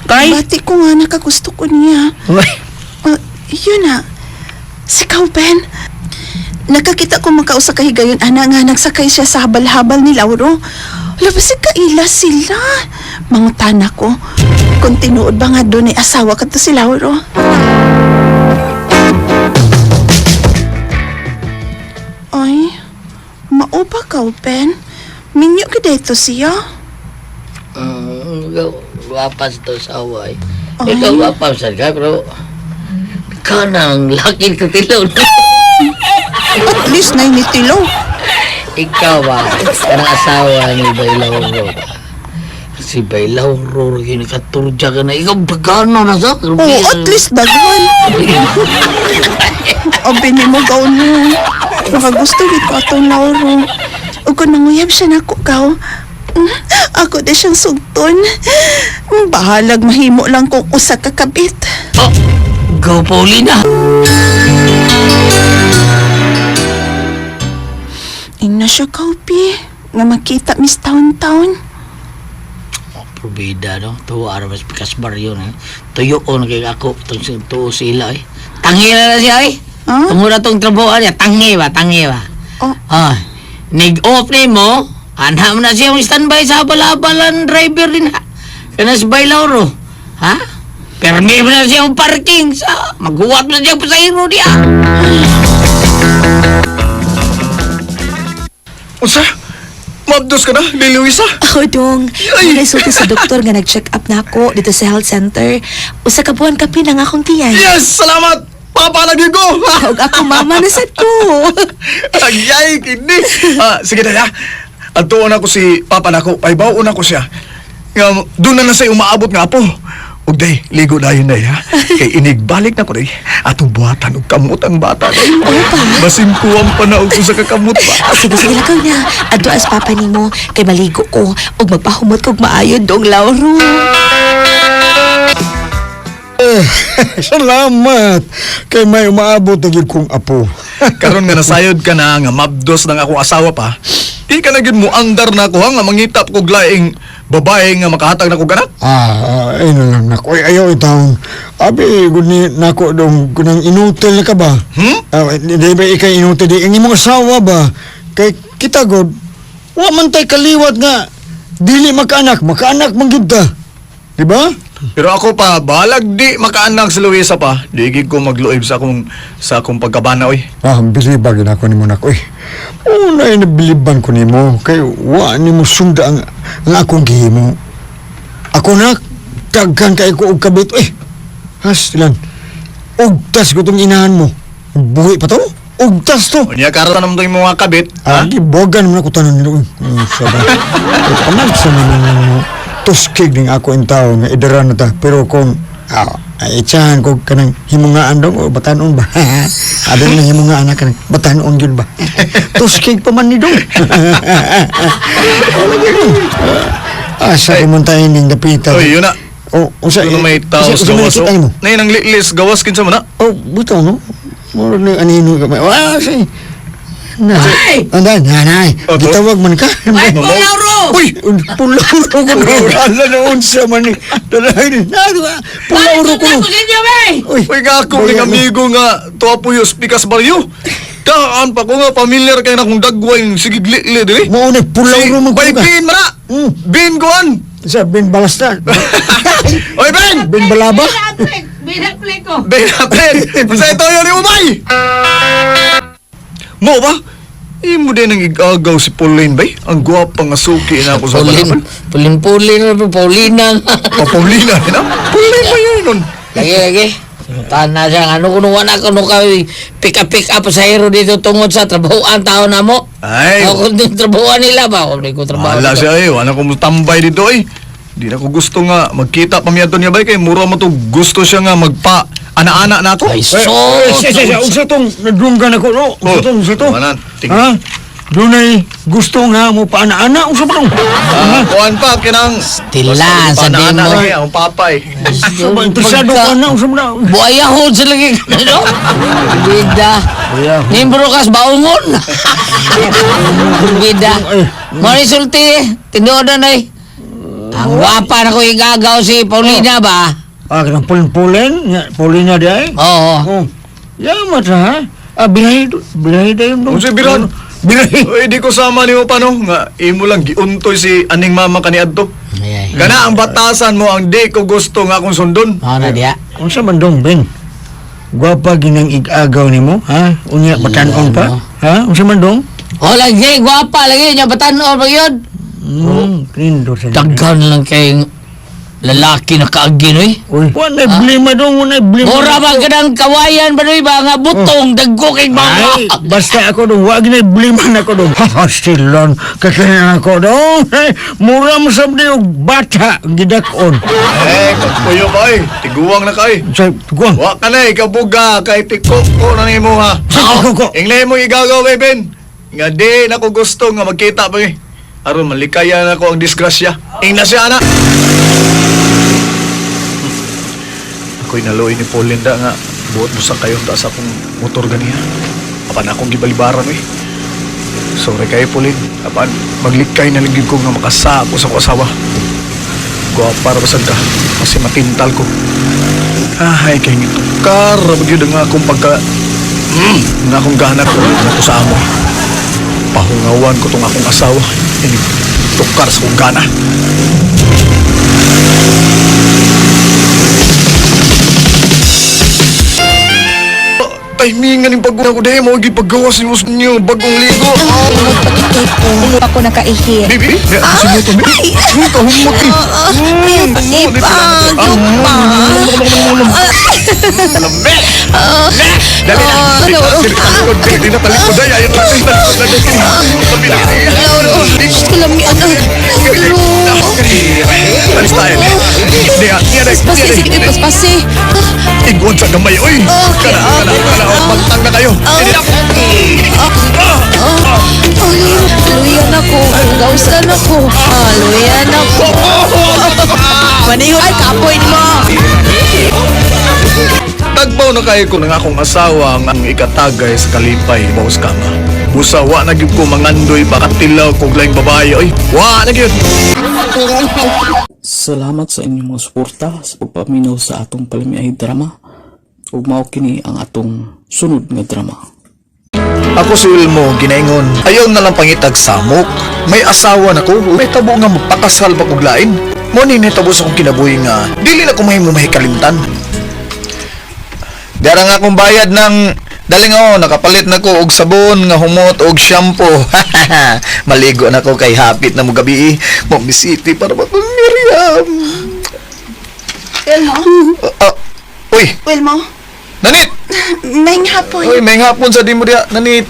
Kay? Bati ko nga nakagusto ko niya. Uy, Ah, yun na. Si Ben. Nakakita ko makausa kahigayon, ana nga nagsakay siya sa habal-habal ni Lauro. Labas kaila sila. Mangutana ko. Kung tinuod ba nga doon ay asawa ka to si Lauro. Ay, mao ba ka, Ben? Minyo ka dito siya. Ikaw, wapas to sa away. Ay. Ikaw, wapas sa ka, pero kanang laki ko tilaw. At least na initilaw. Ikaw ba, kanang asawa ni Bailaw Ro. Si Bailaw Ro, kinakaturja ka na. Ikaw, pagkano na sa? Oh, at least daghan. Abi ni mo gaw no. Nakagusto gid ko atong Lauro. Ug kung nanguyab siya nako gaw. Ako di siyang sugton. Bahalag mahimo lang kung usa ka kabit. Oh, go Paulina. Ingna siya kaupi nga makita Miss Town Town. Oh, probida no. Tuwa ara mas pikas baryo na. Tuyo ko na kay ako tong tuo sila eh. Tangi na na siya eh. Ah? Tungod na tong trabaho niya, tangi ba, tangi ba. Oh. Ah, nig-off ni mo, anha mo na siya yung standby sa habal-habalan driver din ha. Kana si Bay Lauro. Ha? Permi mo na siyang parking sa maghuwat mo na siyang pasahero diya. Unsa? Mabdos ka na, Lily Luisa? Oh, dong. Ay! Ay! Sa doktor nga nag-check up na ako dito sa health center. Usa ka buwan kapin ang akong tiyan. Yes! Salamat! Papa lagi ko! Og ako mama na sad ko. Ayay, kini! Ah, sige na, Atuon ako si Papa nako, paibaw na ko siya. Nga, doon na na sa'yo umaabot nga po. Ug day, ligo dayon day ha. Kay inigbalik na ko day. Atong buhatan og kamot ang bata day. Oo pa. Basin kuwang pa na og usa ka kamot ba. Sige, sige lakaw na. Adto as papa nimo kay maligo ko ug magpahumot kog maayo dong Lauro. Salamat. Kay may umaabot na gyud kong apo. Karon nga nasayod ka na nga mabdos ng akong asawa pa. Di ka na gyud mo andar na ako ha nga mangitap kog laing babae nga makahatag na kog anak. Ay na lang nako. Ay, ayaw itaon. Abi, guni nako dong kunang inutil na ka ba? Hmm? Ah, di ba ikay inutil di ang imong asawa ba? Kay kita god, wa man tay kaliwat nga dili makaanak, makaanak man gyud ta. Di ba? Pero ako pa, balag di makaanak si Luisa pa. Di gid ko magluib sa akong pagkabana oy. Ah, biliba gid ako nimo nako. Eh. Una ay nabiliban ko nimo kay wa nimo sunda ang akong gihimo. Ako na daghan kay ko og kabit eh. Hastilan. Ugtas ko tong inahan mo. Buhi pa to? Ugtas to. Unya karon naman tong imong mga kabit, Ah, ha? gibogan mo na ko tanan nilo. Sabi. Pamag sa naman mo. Tuskig ning ako in tao nga idara na ta. Pero kung ay itsahan ko kanang himungaan dong o batanon ba? Abi na himungaan na kanang batanon yun ba? Tuskig pa man ni dong. Wala gyud. Asa ko man tayo ning dapita. Oy, yun na. Oh, unsa Doon na may tao unsa- sa unsa may gawas. nakita nimo? Nay nang lilis gawas kinsa man na. Oh, butaw no. Murag na anino ka. Ah, say. Na. Ay! Anday, nanay. Oh, to? Gitawag man ka. Ay, Lauro! Uy! Pulaw ro ko no. Ala na unsa man ni. Dalay ni. Na, pulaw ro ko. Ako sa inyo, bay! Uy, Uy, nga ako ning amigo nga tuwa puyos pikas baryo. Kaan pa ko nga familiar kay na kung dagway sige lili diri. Mao na pulaw ro man ko Bay ka. bin man na. Bin kuan. Sa bin balasta. Oy Ben! Bin balaba. Binaplik ko. Ben Ben! Sa ito yun ni Umay! Mo ba? Imo din ang igagaw si Pauline bay? Ang gwapa nga suki na ako sa Paulin, balaban. Paulin, Paulin, Paulina. Pa Paulina, na? Pauline ba yun nun? Lagi, lagi. Tahan na siya. Ano kung wala kuno kay pick up pick up sa hero dito tungod sa trabahoan tao na mo. Ay, Ako kung trabahoan nila ba? Ako ko trabaho. Wala siya eh. Wala ko tambay dito eh. Di na ko gusto nga magkita pa miya niya bay kay mura mo to gusto siya nga magpa ana-ana na ako. Ay, so, Siya, unsa tong nadunggan ako no. Unsa tong, unsa to? Wala, Ha? Dunay gusto nga mo pa ana-ana unsa pa tong? Ah, kuan pa kinang Tila, sa ana demo. lagi ang papay. Unsa ba interesado ka na unsa ba na? Buayahon sila lagi. Ano? Bida. Nimbro kas baungon. Bida. Mo ni sulti. Tinuod na nay. Ang wapa na ko igagaw si Paulina ba? Ah, kanang pulin-pulin, nga, Paulina di ay. Oo. Oh. Yamat ha. Ah, birahe birahe dayon dong. Unsa birahe? Birahe. Uy, di ko sama nimo pa no nga imo lang giuntoy si aning mama kaniadto. Ay, ay. Kana ang batasan mo ang di ko gusto nga akong sundon. Mao na diya. Unsa man dong Ben? Gwapa ginang igagaw nimo, ha? Unya batan-on pa? Ha? Unsa man dong? Oh, lagi, gwapa lagi. Nya batan-on pa yun. Nindo sa. Daghan lang kay lalaki na kaagin, oy. Uy, wala blema dong, wala blema. Mura ba ka ng kawayan ba, oy, ba nga butong, dagko kay mga. Ay, basta ako dong, wag na blema na ako dong. Ha, silon, kakainan ako dong. Ay, mura mo sa og bata, gidakon. Eh, pagpuyo ka eh. Tiguang na ka eh. Sa, guwang. Wa ka na eh, kabuga, kay tiko ko na nimo ha. Sa ko ko. Inglay mo igagaw eh, Ben. Nga di na ko gusto nga magkita pa eh. Aron malikaya na ko ang disgrasya. Ingna siya ana. Ako'y naluoy ni Paulinda nga buot mo sa kayo taas akong motor ganiya. Apan akong gibalibaran eh. Sorry kayo, Pauline. Apan maglikay na lang gyud ko nga makasako sa akong asawa. Guwapa ra basag ka kasi matintal ko. Ay, kay ngitukar ra ba gyud ang akong pagka nga akong gana ko na ko sa amo. Pahungawan ko tong akong asawa. Ini tukar sa akong gana. Timingan yung pag-una ko dahil mo gipagawas ni mo niyo bagong ligo. Pagkikay ko, ako nakaihi. Baby, sinuto mi. Kahumot eh. Iba, pa. Lamig! Dali na! Talikod, dali na talikod ay ayaw na talikod na talikod na. Lauro, Diyos ko lang ano. Lauro. Alis tayo. Niya, niya, Paspasi, sige, paspasi. Igod sa gamay, oy! Kana, kana, kana, pagtang na kayo. Oh, Lauro, luyan ako. Gausan ako. Ah, luyan ako. Maniho, ay, kapoy mo. Tagbaw na kayo ko ng akong asawa ang ikatagay sa kalipay bawas kama. Busa wa na gyud ko mangandoy baka tilaw kog laing babae oy. Wa na gyud. Salamat sa inyong mga suporta sa pagpaminaw sa atong palamiay drama ug mao kini ang atong sunod nga drama. Ako si Wilmo, ginaingon. Ayaw na lang pangitag samok. May asawa na ko, may tabo nga mapakasal pa kog lain. Mo ni nitabo sa akong kinabuhi nga dili na ko mahimo mahikalimtan. Dara nga akong bayad ng daling oh, nakapalit na ko og sabon nga humot og shampoo. Maligo na ko kay hapit na mo gabi. Mo bisiti para ba kong Miriam. Wilmo? Ah, uy, Wilmo? Nanit. May hapon. Uy, may hapon sa di mo diha, Nanit.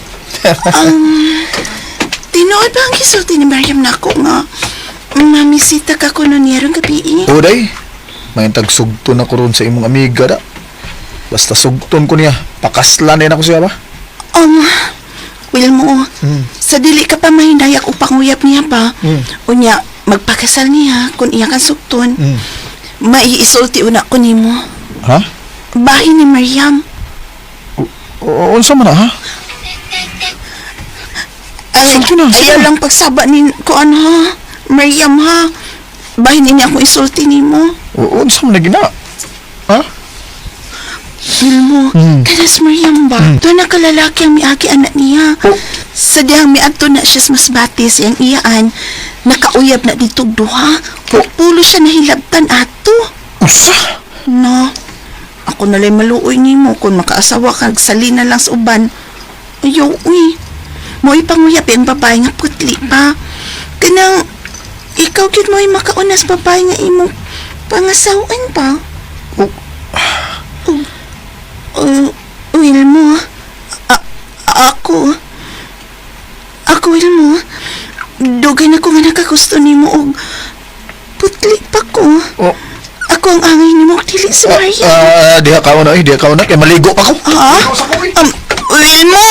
Tinuod ba ang gisulti ni Mariam na ako nga mamisita ka kuno niya rong gabi? Uday, may tagsugto na ko ron sa imong amiga da. Basta sugton ko niya, pakaslan din ako siya ba? Wilmo, sa dili ka pa mahinayak o panguyap niya pa, unya, magpakasal niya kung iya kang sugton. Maiisulti una ko nimo. Ha? Bahin ni Mariam. O, unsa man na, ha? Ay, Sulti na, sige ayaw na. lang pagsaba ni ko ano ha. Mariam ha. Bahin niya akong isulti nimo. O, unsa man na gina? Ha? Wilmo, kanas Mariam ba? Doon na kalalaki ang miagi anak niya. Oh. Sa dihang miadto na siya sa Masbate siyang iyaan, nakauyab na dito duha. Oh. Pulo siya nahilabtan ato. Usa? No. Ako nalay maluoy nimo kung makaasawa ka sali na lang sa uban. Ayaw, uy. Mo'y panguyap ang babae nga putli pa. Kanang, ikaw gyud mo'y makaunas babae nga imong pangasawan pa. Oh. Oh, Wilmo, ako, ako, Wilmo, dugay na ko nga nakagusto nimo og putli pa ko. Oh. Ako ang angay nimo og dili si Maria. Ah, diha ka na, eh, diha ka na kay maligo pa ko. Ha? Wilmo!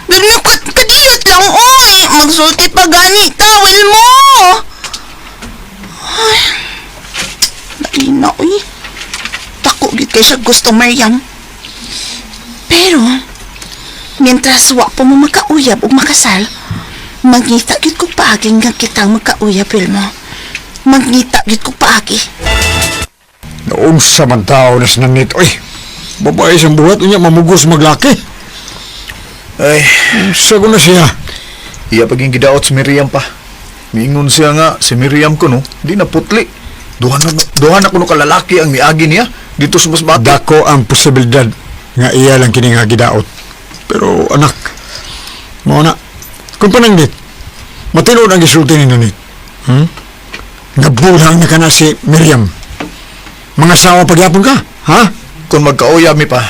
Wilmo, kadiyot lang, oy! Magsulti pa gani ka, Wilmo! Ay, laina, oy. Dako, gid kay siya gusto, Mariam. Pero, mientras wa pa mo makauyab o makasal, mangita gid ko paagi nga kitang makauyab, Wilmo. Mangita gid ko paagi. Naunsa man tao na sinanit. Uy, babae siyang buhat. Unya, mamugos maglaki. Ay, Unsa ko na siya. iya paging gidaot si Miriam pa. Miingon siya nga, si Miriam ko no, di na putli. Duha na kuno kalalaki ang miagi niya dito sa Masbate. Dako ang posibilidad nga iya lang kini nga gidaot. Pero anak, mao na. Kung pananggit, matinuod ang gisulti ni Nanit. Nabulang na ka na si Miriam. Mga sawa pagyapon ka, ha? Kung magkauyab mi pa,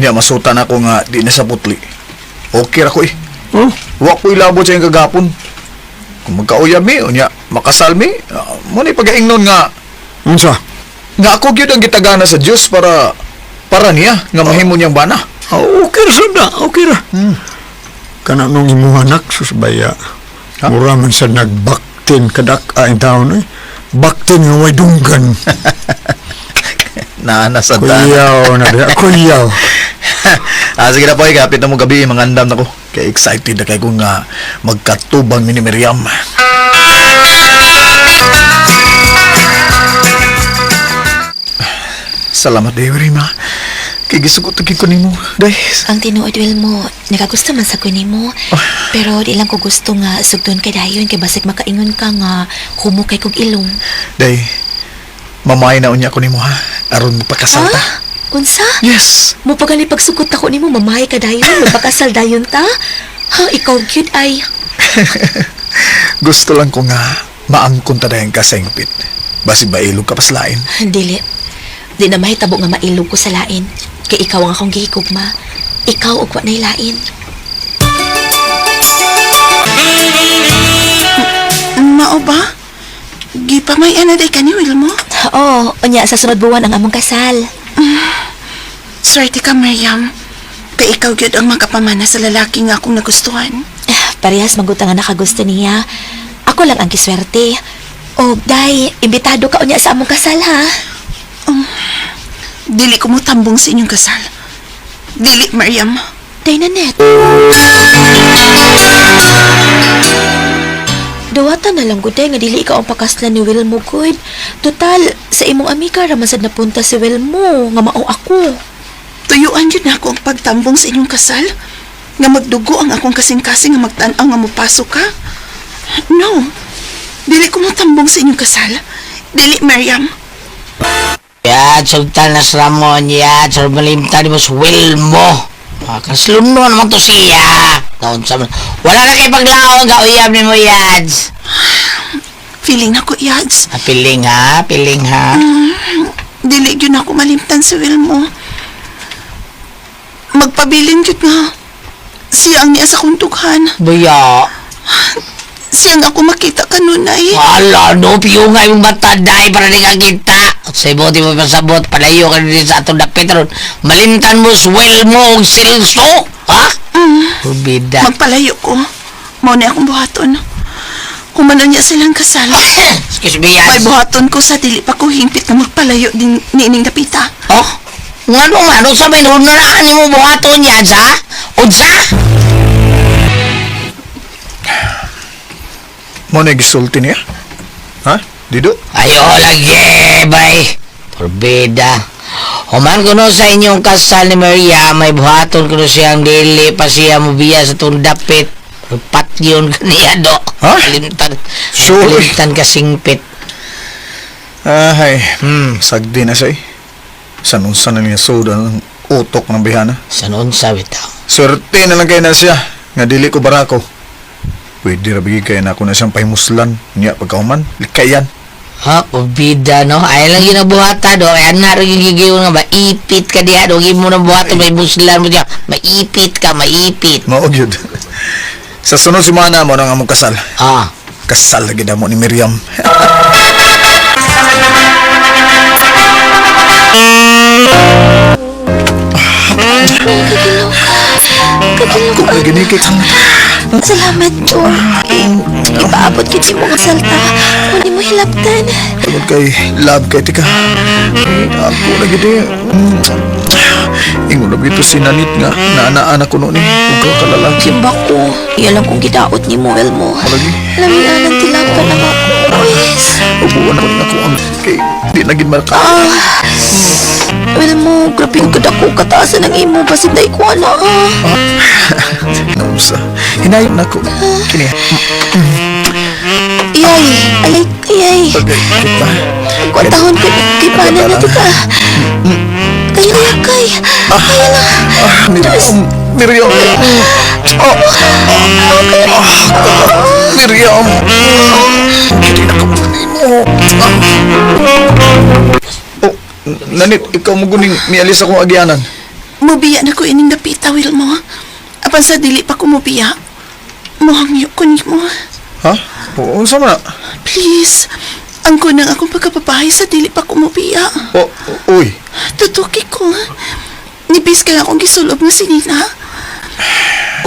unya masutan ako nga di na sa putli. Okay ra ko eh. Oh, Wa ko ilabot sa iyang kagapon. Kung magkauyab mi, unya makasal mi, mo ni pagaingnon nga unsa? nga ako gyud ang gitagana sa Dios para para niya nga mahimo niyang bana. Ah, okay ra sad na, okay ra. Kana nung imuha anak, susbaya. Ha? Mura man sa nagbaktin kadak ang taon eh. Baktin nga way dunggan. Na nasa Kuyaw na diha, kuyaw. Ah, sige na po, kapit na mo gabi, mangandam na ko. Kaya excited na kay ko nga magkatubang ni Miriam. Salamat, Dewi Rima. Kay gisugot ko nimo, Day. Ang tinuod, Wilmo, nakagusto man sa nimo. Pero di lang ko gusto nga sugdon kay dayon kay basig makaingon ka nga humo kay kog ilong. Day, mamay na unya ko nimo ha. Aron mapakasal ta. Ha? Unsa? Yes. Mo pa gani pagsukot ako nimo mamahay ka dayon, magpakasal dayon ta. Ha, ikaw gyud ay. Gusto lang ko nga maangkon ta dayon ka sa ingpit. Basig mailog ka paslain. Dili. Di na mahitabo nga mailog ko sa lain. Kay ikaw ang akong gihigugma. Ikaw ug wa nay lain. Mao ba? Gipamay-an na day ka ni Wilmo? Oo, unya sa sunod buwan ang among kasal. Swerte ka, Miriam. Kay ikaw gyud ang makapamana sa lalaki nga akong nagustuhan. Parehas maguta nga nakagusto niya. Ako lang ang kiswerte. O, day, imbitado ka unya sa among kasal, ha? Dili ko mo tambong sa inyong kasal. Dili, Miriam. Day, Nanette. Duwata na lang guday nga dili ikaw ang pakaslan ni Wilmo good. Total, sa imong amiga raman sad napunta si Wilmo nga mao ako. Tuyuan yun ako ang pagtambong sa inyong kasal. Nga magdugo ang akong kasing-kasing nga magtan-aw nga mupasok ka. No. Dili ko mo tambong sa inyong kasal. Dili, Miriam. Yan, Sultan na Ramon, yan, Sir Malimtan ni Boss Wilmo. Kaslumno naman to siya. Taon sa wala na kay paglaong, kauyab ni mo, Yads. Feeling na ko, Yads. Ah, piling ha, piling ha. Dili yun ako malimtan si Wilmo. Magpabilin yun nga. Siya ang niya sa kong dughan. Buya. Siya ang ako makita kanunay. Wala, no, piyo nga yung mata, dahil para di ka kita. Sa ibo, di mo pasabot, palayo ka din sa atong dapit ron. Malimtan mo, swell mo, og silso. Ha? Bida. Magpalayo ko. Mao na akong buhaton. Humano niya silang kasal. Excuse me, May Yads. buhaton ko sa dili pa ko hingpit na magpalayo din niining dapita. Oh? Ngano nga, no, sa may nunaraan ni mo buhaton, Yads, ha? Unsa? Mo na gisulti niya? Ha? Dido? Ayo lagi, bay. Porbida. Human kuno sa inyong kasal ni Maria, may buhaton kuno siyang dili pa siya mubiya sa itong dapit. Pat yun kaniya do. Ha? Kalimtan. Sure. Kalimtan kasingpit. Ay, sagdi na siya eh. Sanunsa na niya soda ng utok ng bihana. Sa noon sa bitaw. Swerte na lang kayo na siya. Nga dili ko barako. Pwede ra bigay kayo na ako na siyang pahimuslan. Niya pagkauman. Likayan. Ha, porbida no. Ay lang ginabuhata do. Ay na rin yung gigiw nga maipit ka diha do. Gimo ng buhaton may buslan mo diya. Maipit ka, maipit. Mao gyud. Sa sunod semana mo nang among kasal. Ah. Kasal lagi na mo ni Miriam. Kagilaw ka. Kagilaw Kung ka. lagi ni kay Salamat, Jong. Ipaabot kit si mong salta. Hindi mo hilaptan. Tungod kay love kay tika. Ako lagi di. Ingon na gito si Nanit nga naanaan ako noon eh. Ug ka kalalaki. Simba ko. Iya lang kong gidaot ni mo, Wilmo. Malagi. Lamian ang tilapan ang ako. Uwis. Ubuan ako ni ako ang kay di na gid makaya. Ah. Wilmo, grabe ang kadako kataasan ng imo. Basig na ikuha na. Ah. Nausa. Hinayon na ko. Kini. Iyay. Ay, iyay. Pagay kita. Kwantahon ko. Kay paano na tika. Kaya na kay. Kaya na. Ah, Miriam. Miriam. Oh. Ah, Miriam. Kini na ko nimo. Oh, Nanit, ikaw mo guning mialis akong agyanan. Mubiya na ko ining dapita, Wilmo. Apan sa dili pa ko mubiya. Muhangyo ko nimo. Ha? Oo, unsa man na? Please. Ang kunang akong pagkababae sa dili pa ko mubiya. Oh, uy. Tutuki ko. Nibis ka akong gisulob nga si Nina.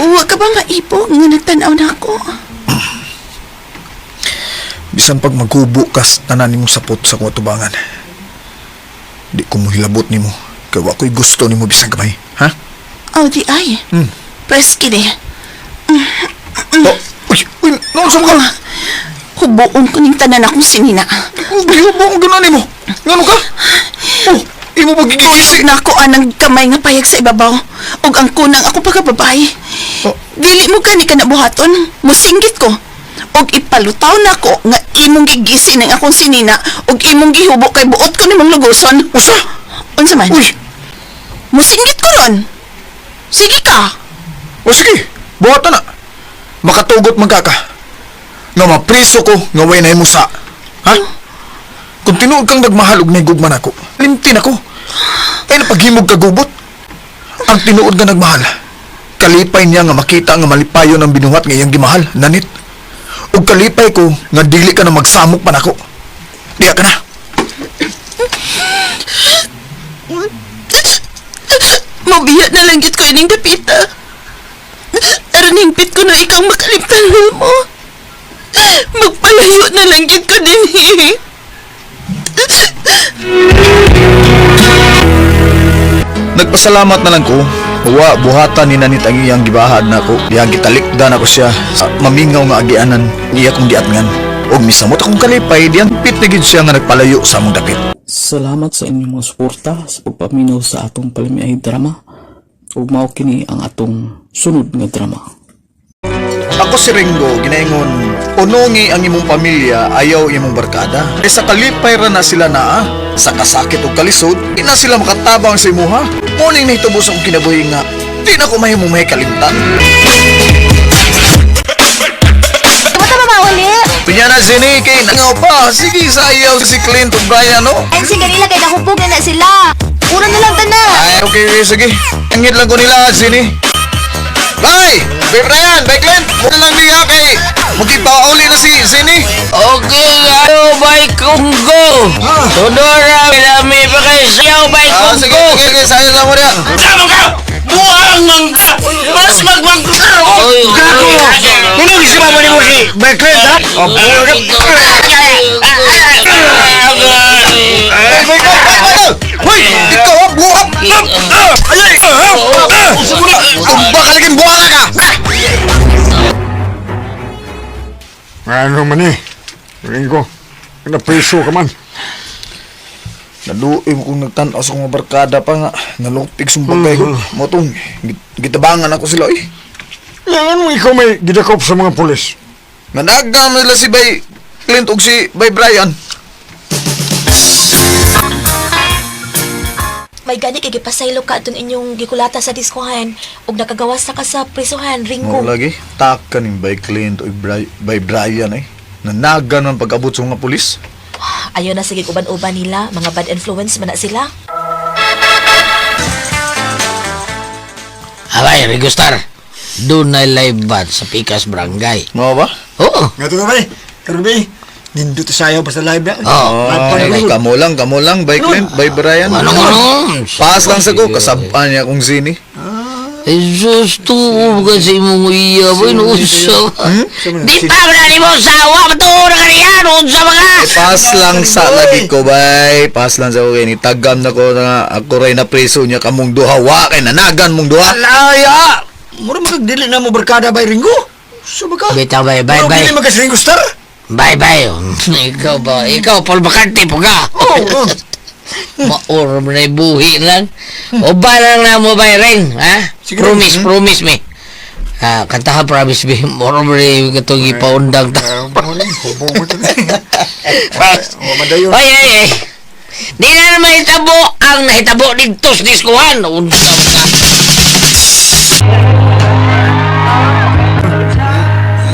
Uwa ka ba maibog nga nagtanaw na ako? Bisan pag magkubo kas tanan nimo sapot sa akong atubangan. Di ko mohilabot nimo. Kay wa ko'y gusto nimo bisan gamay. Ha? Oh, di ay. Press kini. Oh, uy, uy, naunsa man ka? Hubuon ko ning tanan akong sinina. Gihubo ang ganan nimo. Ngano ka? Oh, imo ba gigisi? Tulog na ako anang kamay nga payag sa ibabaw. Ug ang kunang akong pagkababae. Oh. Dili mo gani ka nabuhaton. Musinggit ko. Og ipalutaw na ko nga imong gigisi ng akong sinina ug imong gihubo kay buot ko nimong luguson. Usa? Unsa man? Uy! Musinggit ko ron. Sige ka. O sige, buhatan na. Makatugot man ka ka. Nga mapriso ko, nga way na sa. Ha? Kung tinuod kang nagmahal og nahigugma nako, limtin ako. Ay napaghimog ka gubot. Ang tinuod nga nagmahal. Kalipay niya nga makita nga malipayon ang binuhat nga iyang gimahal, nanit. Ug kalipay ko nga dili ka na magsamok pa nako. Diya ka na. Mabiya na lang gyud ko ining dapita. Aron hingpit ko na ikaw makalimtan mo. Magpalayo na lang gyud ko dinhi. Nagpasalamat na lang ko. Wa buhatan ni nanit ang iyang gibahad nako. Dihang gitalikdan ako siya sa mamingaw nga agianan iya kong giatngan. Og misamot akong kalipay diyang pit na gid siya nga nagpalayo sa among dapit. Salamat sa inyong mga suporta sa pagpaminaw sa atong palamiay drama. Ug mao kini ang atong sunod nga drama. Ako si Ringo, ginaingon, unongi ang imong pamilya, ayaw imong barkada. E sa kalipay ra na sila naa, sa kasakit o kalisod, di na sila makatabang sa imuha. Muning nahitabo sa akong kinabuhi nga, di na ko mahimong may kalimtan. Tama ba mauli? Pinya na sini kay nangaw pa. Sige sa ayaw si Clint ug Brian no. And si ganila kay nahupog na na sila. Ura na lang tanan. Ay, okay, okay, sige. Angit lang ko nila sini. Bye! Bye Brian, bye Clint. Muna lang niya kay magkipauli na si Sini. Okay, ayo bay Congo. Tudora, lami pa kayo siyaw bay Ah, sige, Congo. sige, sige, sayo lang mo niya. Sama ka! Buang mangga! Mas magmangga! Oy, Gago! Nino gisima mo ni mo si Berkley, ha? Ay, bye, bye, bye, bye. Hoy, ikaw ah, buhap. Ay, ay, Tumba ka lagi buhanga ka. Ano man eh? Ringo, napriso ka man. Naluoy mo kung nagtanaw sa kong barkada pa nga. Nalupig sumbagay ko. Motong, gitabangan ako sila eh. Yan, anong ikaw may gidakop sa mga pulis? Nanagam nila si Bay Clint ug si Bay Brian. May gani kay gipasaylo ka atong inyong gikulata sa diskuhan ug nakagawas na ka sa prisuhan, Ringo. Mo lagi, taka ning Bay Clint ug Bay Brian eh. Nanagan man pag-abot sa mga pulis. Ayaw na sige uban-uban nila, mga bad influence man na sila. Abay, Rigostar. Doon na live band sa Pikas Barangay. Mo ba? Oo. Nga to ba eh? Karon ba eh? Nindot sayaw basta live na. Oo. Ay, kamo lang, Bay Clint, Bay Brian. Ano ano? Paas lang sa ko, kasabaan niya akong sini. Jesus, tuo ka sa imong iya ba? Inuusa. Di pa na ni mo sawa. Matuo na ka niya. Unsa mga? Eh, paas lang sa lagi ko, bay. Paas lang sa ko kay ni tagam na ko na ako ray na preso niya kamong duha. Wa kay nanagan mong duha. Alaya! Mura magdili na mo barkada bay Ringo. Suba ka. Bitaw, bay, bay, Mura bay. dili magka si Ringo Star. Bye, bye. Ikaw ba? Ikaw, Paul McCartney po ka. Oo. Maor mo na buhi lang. O ba lang na mo bay ring, ha? Sige, Promise, promise me. Ah, kantahan promise me. Moro mo na yung itong ipaundang ta. Hubong mo to. Oh, madayon. Ay, ay, ay. Di na naman hitabo ang nahitabo dito sa diskuhan. Unsa ka.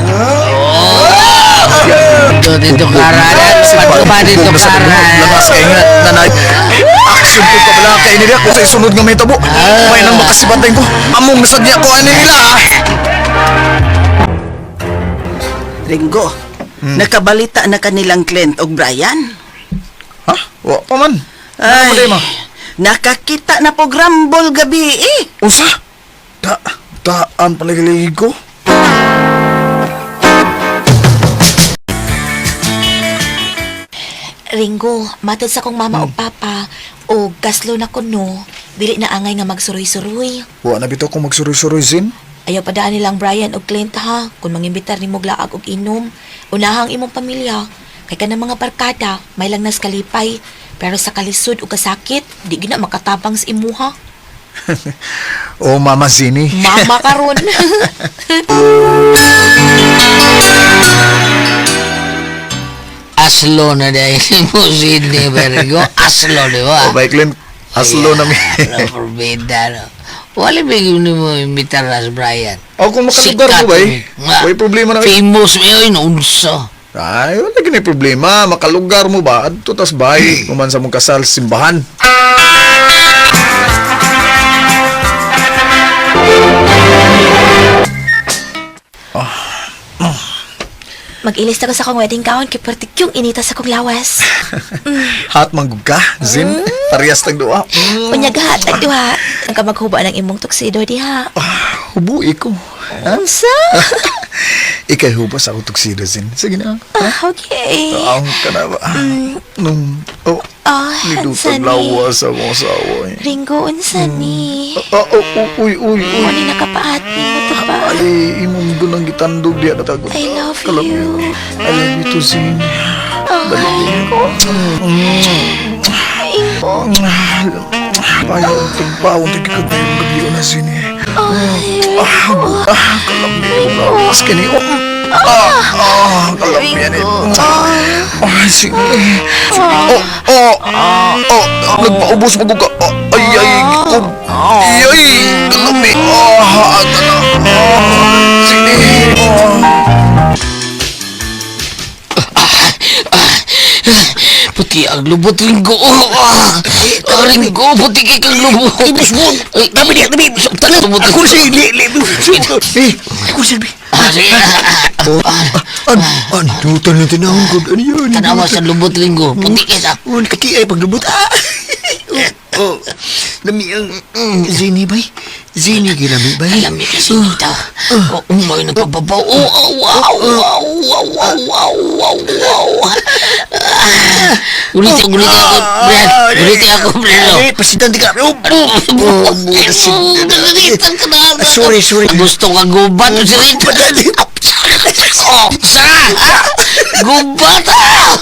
Oh! Dito karan, pa dito Hubog na sa karan. Lakas kay nga nanay. Action po ka pala kay nila kung sa isunod nga may tabo. May nang makasibatay ko. Among nasadya ko ani nila. ah. Ringo, nakabalita na kanilang Clint og Brian. Ha? Wa pa man. Ay, Ano ma? nakakita na po grambol gabi eh. Unsa? Ta taan palagi ko. Ringo, matod sa kong mama o papa o gaslo na kuno, dili na angay nga magsuroy-suroy. Wa na bitaw ko magsuroy-suroy zin. Ayaw padaan nilang Brian og Clint ha, kung mangimbitar nimo laag og inom, unahang imong pamilya. Kay kanang mga barkada, may lang nas kalipay, pero sa kalisod ug kasakit, di gina makatabang sa imuha. Oh, Mama Zini. Mama karon. Aslo na dahil mo Sydney Bergo. Aslo, di ba? Oh, bye, Clint. Aslo na mi. Porbida, no. Wala ba yun mo imitar na si Brian? O kung makalugar mo ba eh? Way problema na kayo. Famous mo yun, unsa. Ay, wala gini problema. Makalugar mo ba? Adto tas bay. Kuman sa mong kasal sa simbahan. Mag-ilis na ko sa akong wedding gown kay pertikyong inita sa akong lawas. Hot manggug ka, Zin. Parehas tag duha. Unya gahat tag duha. Ang ka maghuba ng imong tuxedo diha. Hubui ko. Ha? Unsa? Ikay huba sa akong tuxedo, Zin. Sige na. Ah, okay. Ang ka na ba? Nung, oh, Ah, unsa nidutag ni? lawas sa akong asawa eh. Ringo, unsa ni? Ah, oh, oh, uy, uy, uy. Mo ni nakapaat ni mo to ba? Ay, imong dunang gitandog diya natagot. I love you. I love you too, Zin. Ay, ko. Ay, ko. Payo, tagbaon, tagkikagayong gabi na, Zin. Ay, Ah, kalami ko lawas kini. Oh, ah, ah, kalami yan eh. Ah, sige. Oh, oh, oh, nagpaubos mo ka. Oh, ay, ay, ko. Ay, ay, kalami. Ah, ata na. Ah, sige. Ah. Puti ang lubot, Ringo. Oh, ah. Ah, Ringo, puti kay kang lubot. Ubus mo. Ay, Tabi diya, tabi. Tubot. Ako na siya, li, li, Eh, ako na siya, Ah, sige. Oh, an, an, dutan lang tinahon ko. Ano yun? Tanawa sa lubot, Ringo. Puti kay sa. Oh, nakaki ay paglubot. Ah! Oh, oh. Lami ang Zini bay. Zini gilami bay. Alam niyo kasi kita. Oh, may nagpababaw. Oh, oh, wow, wow, wow, wow, wow, wow, wow. Ah, Ulitin, ulitin ako, Brian. Ulitin ako, Brian. Eh, pasidan di ka. Oh, oh, Sorry, sorry. Gusto ka gubat si Rito. Oh, sa! Gubat! ah!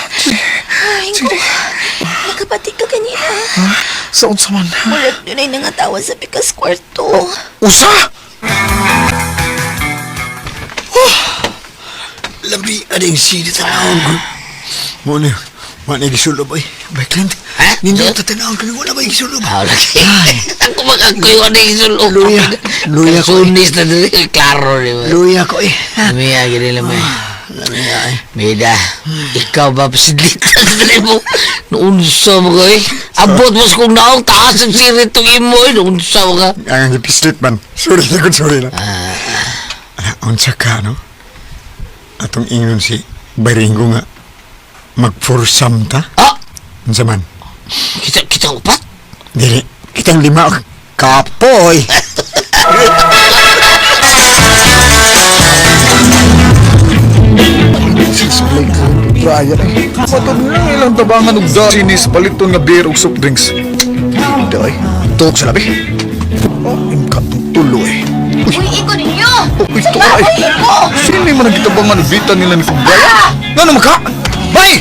Ringo. Nakapati ka kanina. Sa unsa man? Murag dunay nangatawa sa pikas kwarto. Usa! Lami ading sini tanawon ko. Mo na, wa na gisulob ay. Bay Clint. Ha? Nindot ta tanawon ko wala ba gisulob. Ah, lagi. Ako mag-akoy wala yung sulok. Luya. Luya ko eh. Sunis na dito. Klaro, di ba? Luya ko eh. Lumiya, gini lang eh. Lami ay. Mida, ikaw ba pasidlitan na mo? Noonsa mo ka eh. Abot mo sa kong naong taas ang sirit itong imo eh. Noonsa mo ka. Ang gipislit man. Sorry na kung sorry na. Ana, unsa ka, no? Atong ingnon si Baringo nga magfursam ta. Ah! Unsa man? Kita, kita upat? Dili, kitang lima. Kapoy! Brian eh. Matod na ilang tabangan og da sinis paliton nga beer ug soft drinks. Hindi ay. Tuok sa labi. Oh, imka tong tulo eh. Uy, Uy, iko ninyo! oh, ito ay. Sino man ang gitabangan og bita nila ni Brian? Ngano man ka? Bay!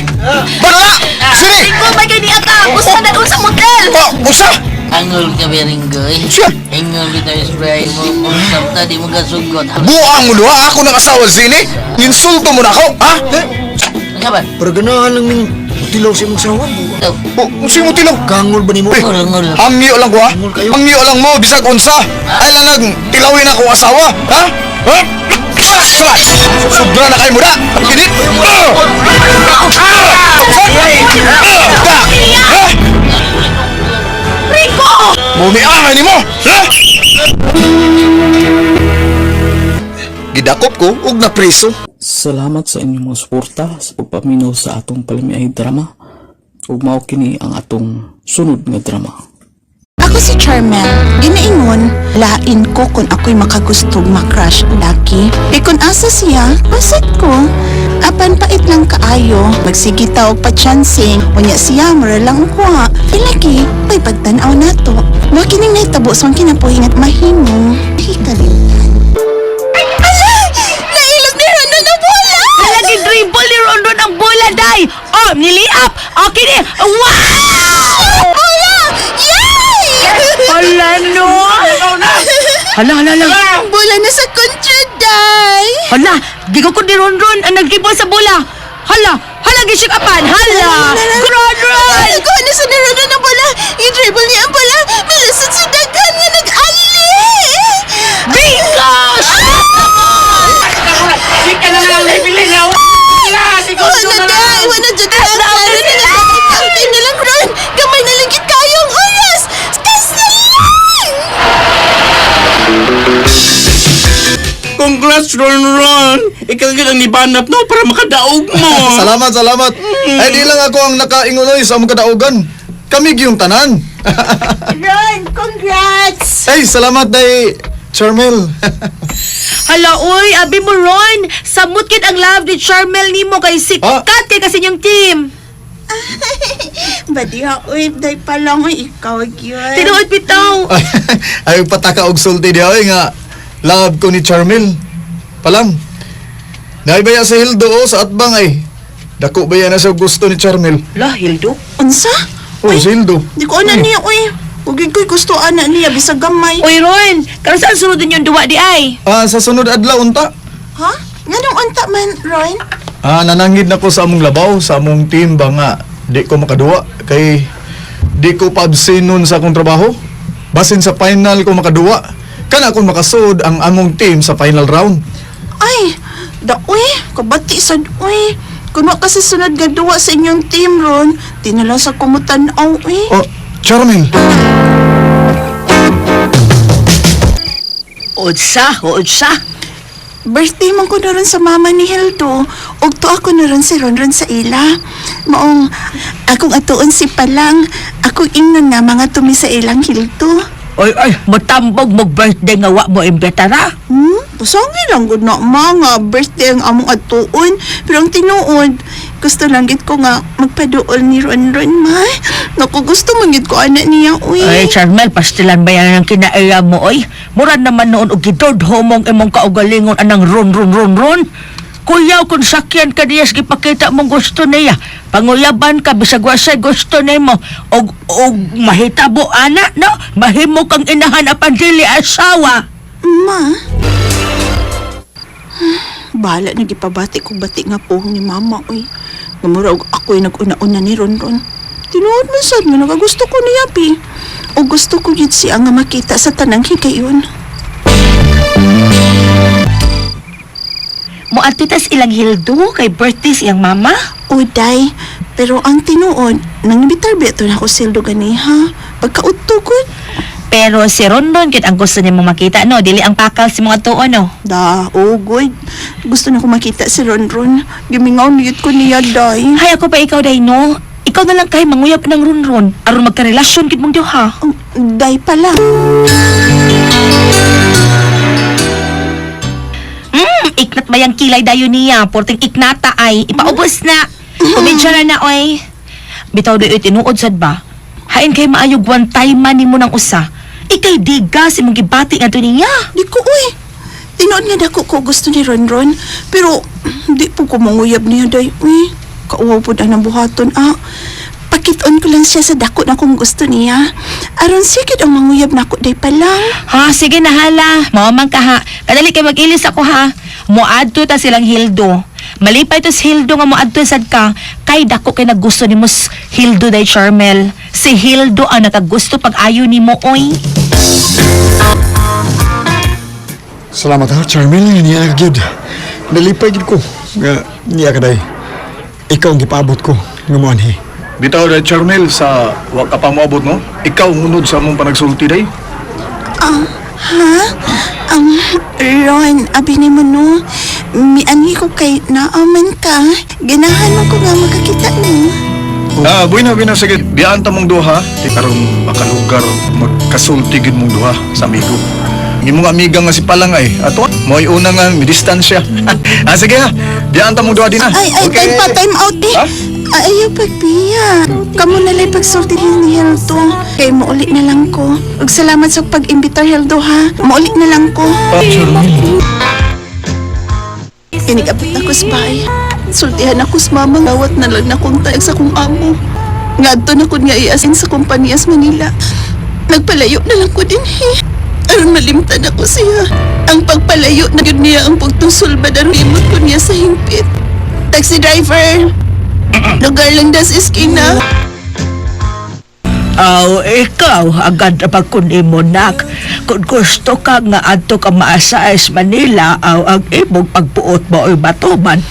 Bano na? Sini! Ringo, may gani ka! Usa na doon sa motel! Oh, usa! Angol ka ba Ringo eh? Siya! Angol kita yung spray mo. Usap ta, di mo kasugot. Buang mo duha ako ng asawa Zini. Insulto mo na ako, ha? Ano ka ba? Pero ganahan lang ning tilaw sa imong sawa. Ito. Oh, unsa mo tilaw? Kangol ba nimo? Eh, Angol. Hangyo lang ko ha. Hangyo lang mo bisag unsa. Ay lanag tilawin ako asawa, ha? Ha? Ah, Sabat! Sobra na kayo mo na! Init! Ah! Ah! Ah! Da! Ha? Ringo! Muni angay nimo! Ha? Gidakop ko og napreso. Salamat sa inyong mga suporta sa pagpaminaw sa atong palamiay drama. Ug mao kini ang atong sunod nga drama. Ako si Charmel. Ginaingon, lain ko kung ako'y makagustog makrush laki. E kung asa siya, basit ko. Apan pait lang kaayo, magsige ta og pachansing, unya siya mura lang ang kuha. Ilagi, may pagtan-aw nato. Wa kining nahitabo sa akong kinabuhi at mahimo. Hikalimtan. Ala! Nailog ni Rondon ang bola! Ala, dribble ni Rondon ang bola, day! Oh, niliap! Okay ni! Wow! Bola! Yay! Ala, no! Hala, hala, hala. Ang bola na sa kontra, day! Hala, gigo ko ni Ronron ang nagdribble sa bola. Hala, hala gisikapan. Hala. Ronron! Ako na sa naroon ang bola. I-dribble niya ang bola. Milusot sa daghan nga nag-ali. Bingo! Sika na lang, leveling na. Wala, segundo Wala na na, lang. wala dyan na lang. Klaro na lang. Kaunti na lang, Ron. Gamay na lang gid kayong oras. Tas na lang! Congrats, Ron Ron. Ikaw gyud ang nibanap no para makadaog mo. Salamat, salamat. Ay, di lang ako ang nakaingunoy sa among kadaugan. Kami giyong tanan. Ron, congrats! Ay, salamat day, Charmel. Hala, uy, abi mo Ron. Samot kid ang love ni Charmel nimo kay sikat kay kasi niyang team. Badiha, uy, day pa lang, uy, ikaw gyud. Tinuod bitaw. Ay, ay pataka og sulti di oy nga love ko ni Charmel. Palang. Naibaya sa Hildo o sa atbang ay. Dako ba yan na sa gusto ni Charmel? La, Hildo. Unsa? Oh, si Hildo. Di ko ana niya, uy. Ugin ko'y gusto ana niya, bisag gamay. Uy, Ron, karon saan sunod yung duwa di ay? Ah, sa sunod adlaw unta. Ha? Nganong unta man, Ron? Ah, nanangid na ko sa among labaw, sa among team ba nga di ko makaduwa kay di ko paabsin nun sa akong trabaho. Basin sa final ko makaduwa. Kana akong makasud ang among team sa final round. Ay, da uy, kabati sad uy. Kung wa kasi sunod nga duwa sa inyong team ron, di na lang sa kumutanaw uy. Oh, Charmel. Unsa, unsa. Birthday man ko na ron sa mama ni Hildo. Ug to ako na ron si Ronron sa ila. Maong akong atuon si Palang, akong ingnon nga mga tumi sa ilang Hildo. Oy, oy, mutambog mo birthday nga wa mo imbitara. Hmm? Pasangin lang gud na mga birthday ang among atuon. Pero ang tinuod, gusto lang gid ko nga magpaduol ni Ronron ma. Naku, gusto man gid ko ana niya uy. Ay, Charmel, pastilan ba yan ang kinaiya mo, oy? Mura naman noon og gidodho mong imong kaugalingon anang ron ron ron ron. Kuyaw kung sakyan ka niya, gipakita mong gusto niya. Panguyaban ka, bisag wa siya'y gusto nimo. Og mahitabo ana, no? Mahimo kang inahan apan dili asawa. Ma. Bahala na gipabati ko bati nga pohong ni mama uy. Ngamura og ako'y nag-una-una ni Ronron. Tinuod man sad nga nagagusto ko niya pi. O gusto ko gid siya nga makita sa tanang higayon. Moadto tas ilang Hildo kay birthday sa iyang mama. Uday, pero ang tinuod, nang bitar to na ako sildo ganiha. Pagkaudto gud. Pero si Rondon kit ang gusto nimo makita no, dili ang pakal si mga tuon no. Da, oh good. Gusto na ko makita si Ronron. Gimingaw niyot ko niya, day. Hay ako pa ikaw day no. Ikaw na lang kay manguyab ng Ronron aron magkarelasyon gid mong duha. Day pala. Iknat ba yung kilay dayon niya? Porting iknata ay ipaubos na. Kumidya na na oy. Bitaw doy tinuod sad ba? Hain kay maayo one time man nimo ng usa. Ikay digas imong gibati ngadto niya. Di ko, uy. Tinuod nga dako ko gusto ni Ronron. Pero, di po ko manguyab niya, day. Uy, kauwaw po na ng buhaton, ah. Pakiton ko lang siya sa dako na kung gusto niya. Aron siya kid ang manguyab nako day pa lang. Ha, sige na hala. Mao man ka ha. Kadali kay mag-ilis ako ha. Moadto ta silang Hildo. Malipay to si Hildo nga moadto sad ka. Kay dako kay naggusto nimo Hildo day Charmel. Si Hildo ang nakagusto pag ayo nimo oy. Salamat ha, Charmel. Niya ka gyud. Nalipay gyud ko. Nga niya ka day. Ikaw ang gipaabot ko nga mo anhi. Bitaw day Charmel sa wa ka pa moabot no. Ikaw ang unod sa among panagsulti day. Ah, ha? Ron, abi ni mo no. Mianhi ko kay naaman ka. Ganahan mo ko nga makakita mo. Ah, buena buena sige. Diyan ta mong duha, di karon makalugar magkasulti gid mong duha sa amigo. Imong amiga nga si Palang ay ato mo'y una nga midistansya. Ah, sige ha. Diyan ta mong duha din ha. Ay, ay, time pa, time out eh. Ha? Ay, ayaw pagbiya. Kamu na lang pagsulti ni Hildo. Kay mauli na lang ko. Ug salamat sa pag-imbitar, Hildo, ha? Mauli na lang ko. Inigabot ako sa bahay. Sultihan ako sa mama. Gawat na lang na kong tayag sa kong amo. Ngadto na ko nga iasin sa kumpanya sa Manila. Nagpalayo na lang ko din, he. Aron malimtan ako siya. Ang pagpalayo na yun niya ang pagtusulbad aron limot ko niya sa hingpit. Taxi driver! Lugar lang das eskina. Aw, ikaw, agad na pagkunin mo, nak. Kung gusto ka nga adto ka maasa sa Manila, aw, ang imong pagbuot mo ay matuman.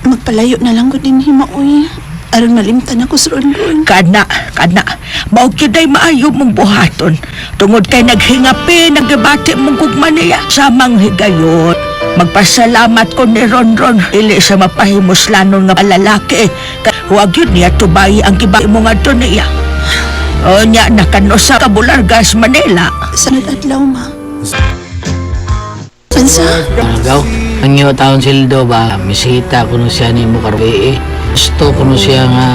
Magpalayo na lang ko din hima, uy. Aron malimtan ako sa Ronron. Kana, kana, mao gyud ay maayo mong buhaton. Tungod kay naghingapi, nagdebate mong gugma niya. Sa manghigayon, magpasalamat ko ni Ronron. Dili sa mapahimuslanon nga lalaki. Huwag yun niya tubayi ang giba mo nga niya. O niya, nakano sa Kabulargas, Manila. Sa adlaw, ma. Pansa? Gaw, ang iyo taon sildo ba, misita kuno siya ni mo karon eh. Gusto kuno siya nga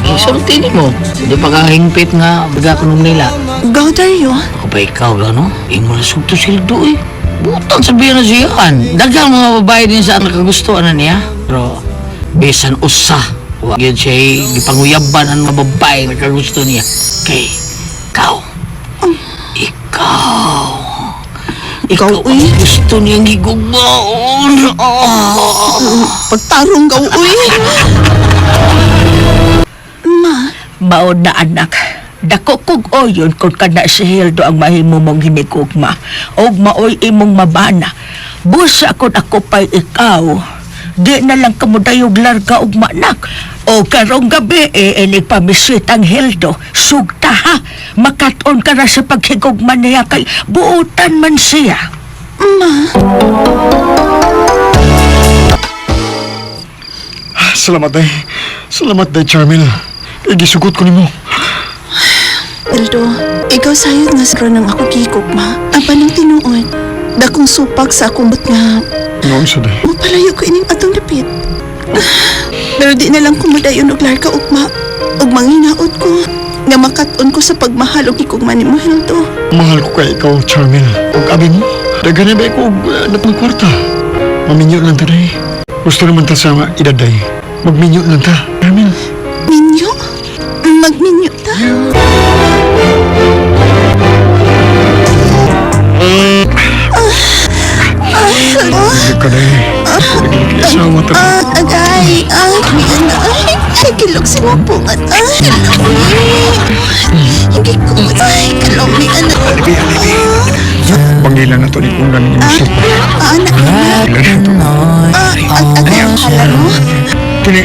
isulti nimo. Di pa ka hingpit nga baga kuno nila. Gaw, Dario. Ako ba ikaw gano? Imo na sugto sildo eh. Butang sabihin na siya kan. Daghang mga babae din sa nakagusto ana niya. Pero bisan usa wa gyud siya eh, gipanguyaban ang mga babae nakagusto niya. Kay ikaw. Ikaw. Ikaw ang gusto niyang higugmaon. Oh. Pagtarong gaw, uy. Ma, Mao na anak. Dako kog oyon kung kana si Hildo ang mahimo mong hinigugma. Og maoy imong mabana. Busa kun ako pa'y ikaw. Di na lang kamudayog larga og manak. O karong gabi eh, inig pamisit ang Hildo. Sugta ha. Makaton ka na sa paghigugma niya kay buutan man siya. Ma. Salamat, day. Salamat, day, Charmel. Kay gisugot ko nimo. Eldo, ikaw sayod nga sa ng ako gigugma. Apan ang tinuod. Dakong supak sa akong but nga Noon sa day. mapalayo ko ining atong dapit. Pero di na lang kumudayon og larga ugma. Ug manginaot ko nga makat-on ko sa pagmahal og higugma nimo, Hildo. Mahal ko kay ikaw, Charmel. Ug abi mo, daghan na ba ko og natong kwarta? Maminyo lang ta, day. Gusto naman ta sa edad, day. Magminyo lang ta, Charmel. Minyo? Magminyo ta? Hindi ka, day. Lagi asawa ta. Ah, agay, ah, ay, ay, kilok si mapungat, ay, hindi ko, ay, kalumi, anak. Alibi, alibi. Bangilan na to ni kung ganing imong sopa. Ah, anak, Bangilan na to. ah, agay, hala mo. Kini,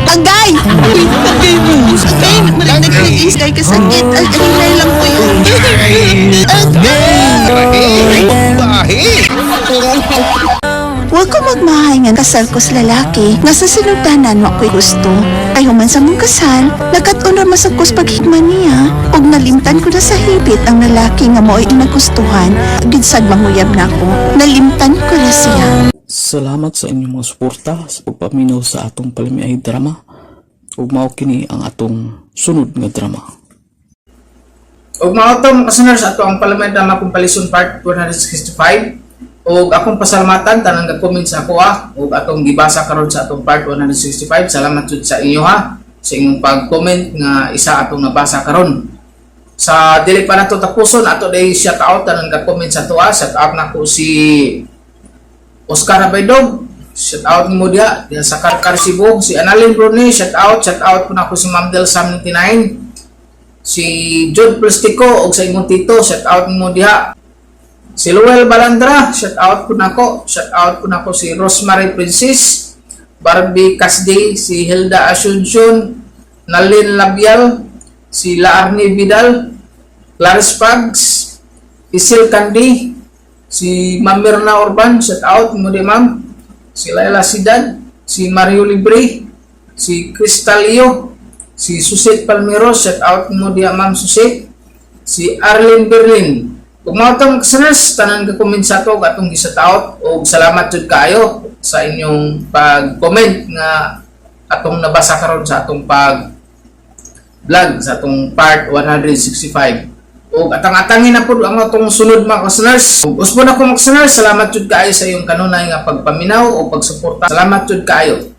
Agay! Agay mo! Agay! Malag nag-iis kay kasakit. Ay, hinay lang ko yun. Agay! Huwag ko magmahay nga kasal ko sa lalaki nga sa sinugdanan mo ako'y gusto. Ay human sa mong kasal, nakat-on ra masagkos paghigma niya. Og nalimtan ko na sa hibit ang lalaki nga mo'y nagustuhan. Ginsad manguyab na ako. Nalimtan ko na siya. Salamat sa inyong mga suporta sa pagpaminaw sa atong palamiay drama. Ug mao kini ang atong sunod nga drama. Ug mao to mga listeners, ato ang Palamiay Drama Compilation Part 165. Ug akong pasalamatan tanang ga-comment sa ako ah ug atong gibasa karon sa atong part 165. Salamat jud sa inyo ha sa inyong pag-comment nga isa atong nabasa karon. Sa dili pa nato tapuson ato day shout out tanang ga-comment sa ato ah. Shout out nako si Oscar Abaydog. Shout out nimo diha diha sa Karkar Cebu, si Annalyn Bruni, shout out po nako si Ma'am Del Sam 99, si Jude Plastico og sa imong tito, shout out nimo diha. Si Luel Balandra, shout out po nako. Shout out po nako si Rosemary Princess, Barbie Casdi, si Hilda Asuncion, Nalin Labial, si Laarni Vidal, Clarice Pags, Isil Kandi, si Ma'am Mirna Urban, shout out mo di ma'am, si Laila Sidan, si Mario Libre, si Cristalio, si Susit Palmero, shout out mo diya ma'am Susit, si Arlene Berlin. Kung mga itong listeners, tanan ka comment sa ato, atong gisat out, o salamat jud kaayo sa inyong pag-comment nga atong nabasa karon sa atong pag vlog sa atong part 165. O atang-atangin na po ang atong sunod mga listeners. Ug usbon ako mga listeners, salamat jud kaayo sa iyong kanunay nga pagpaminaw o pagsuporta. Salamat jud kaayo.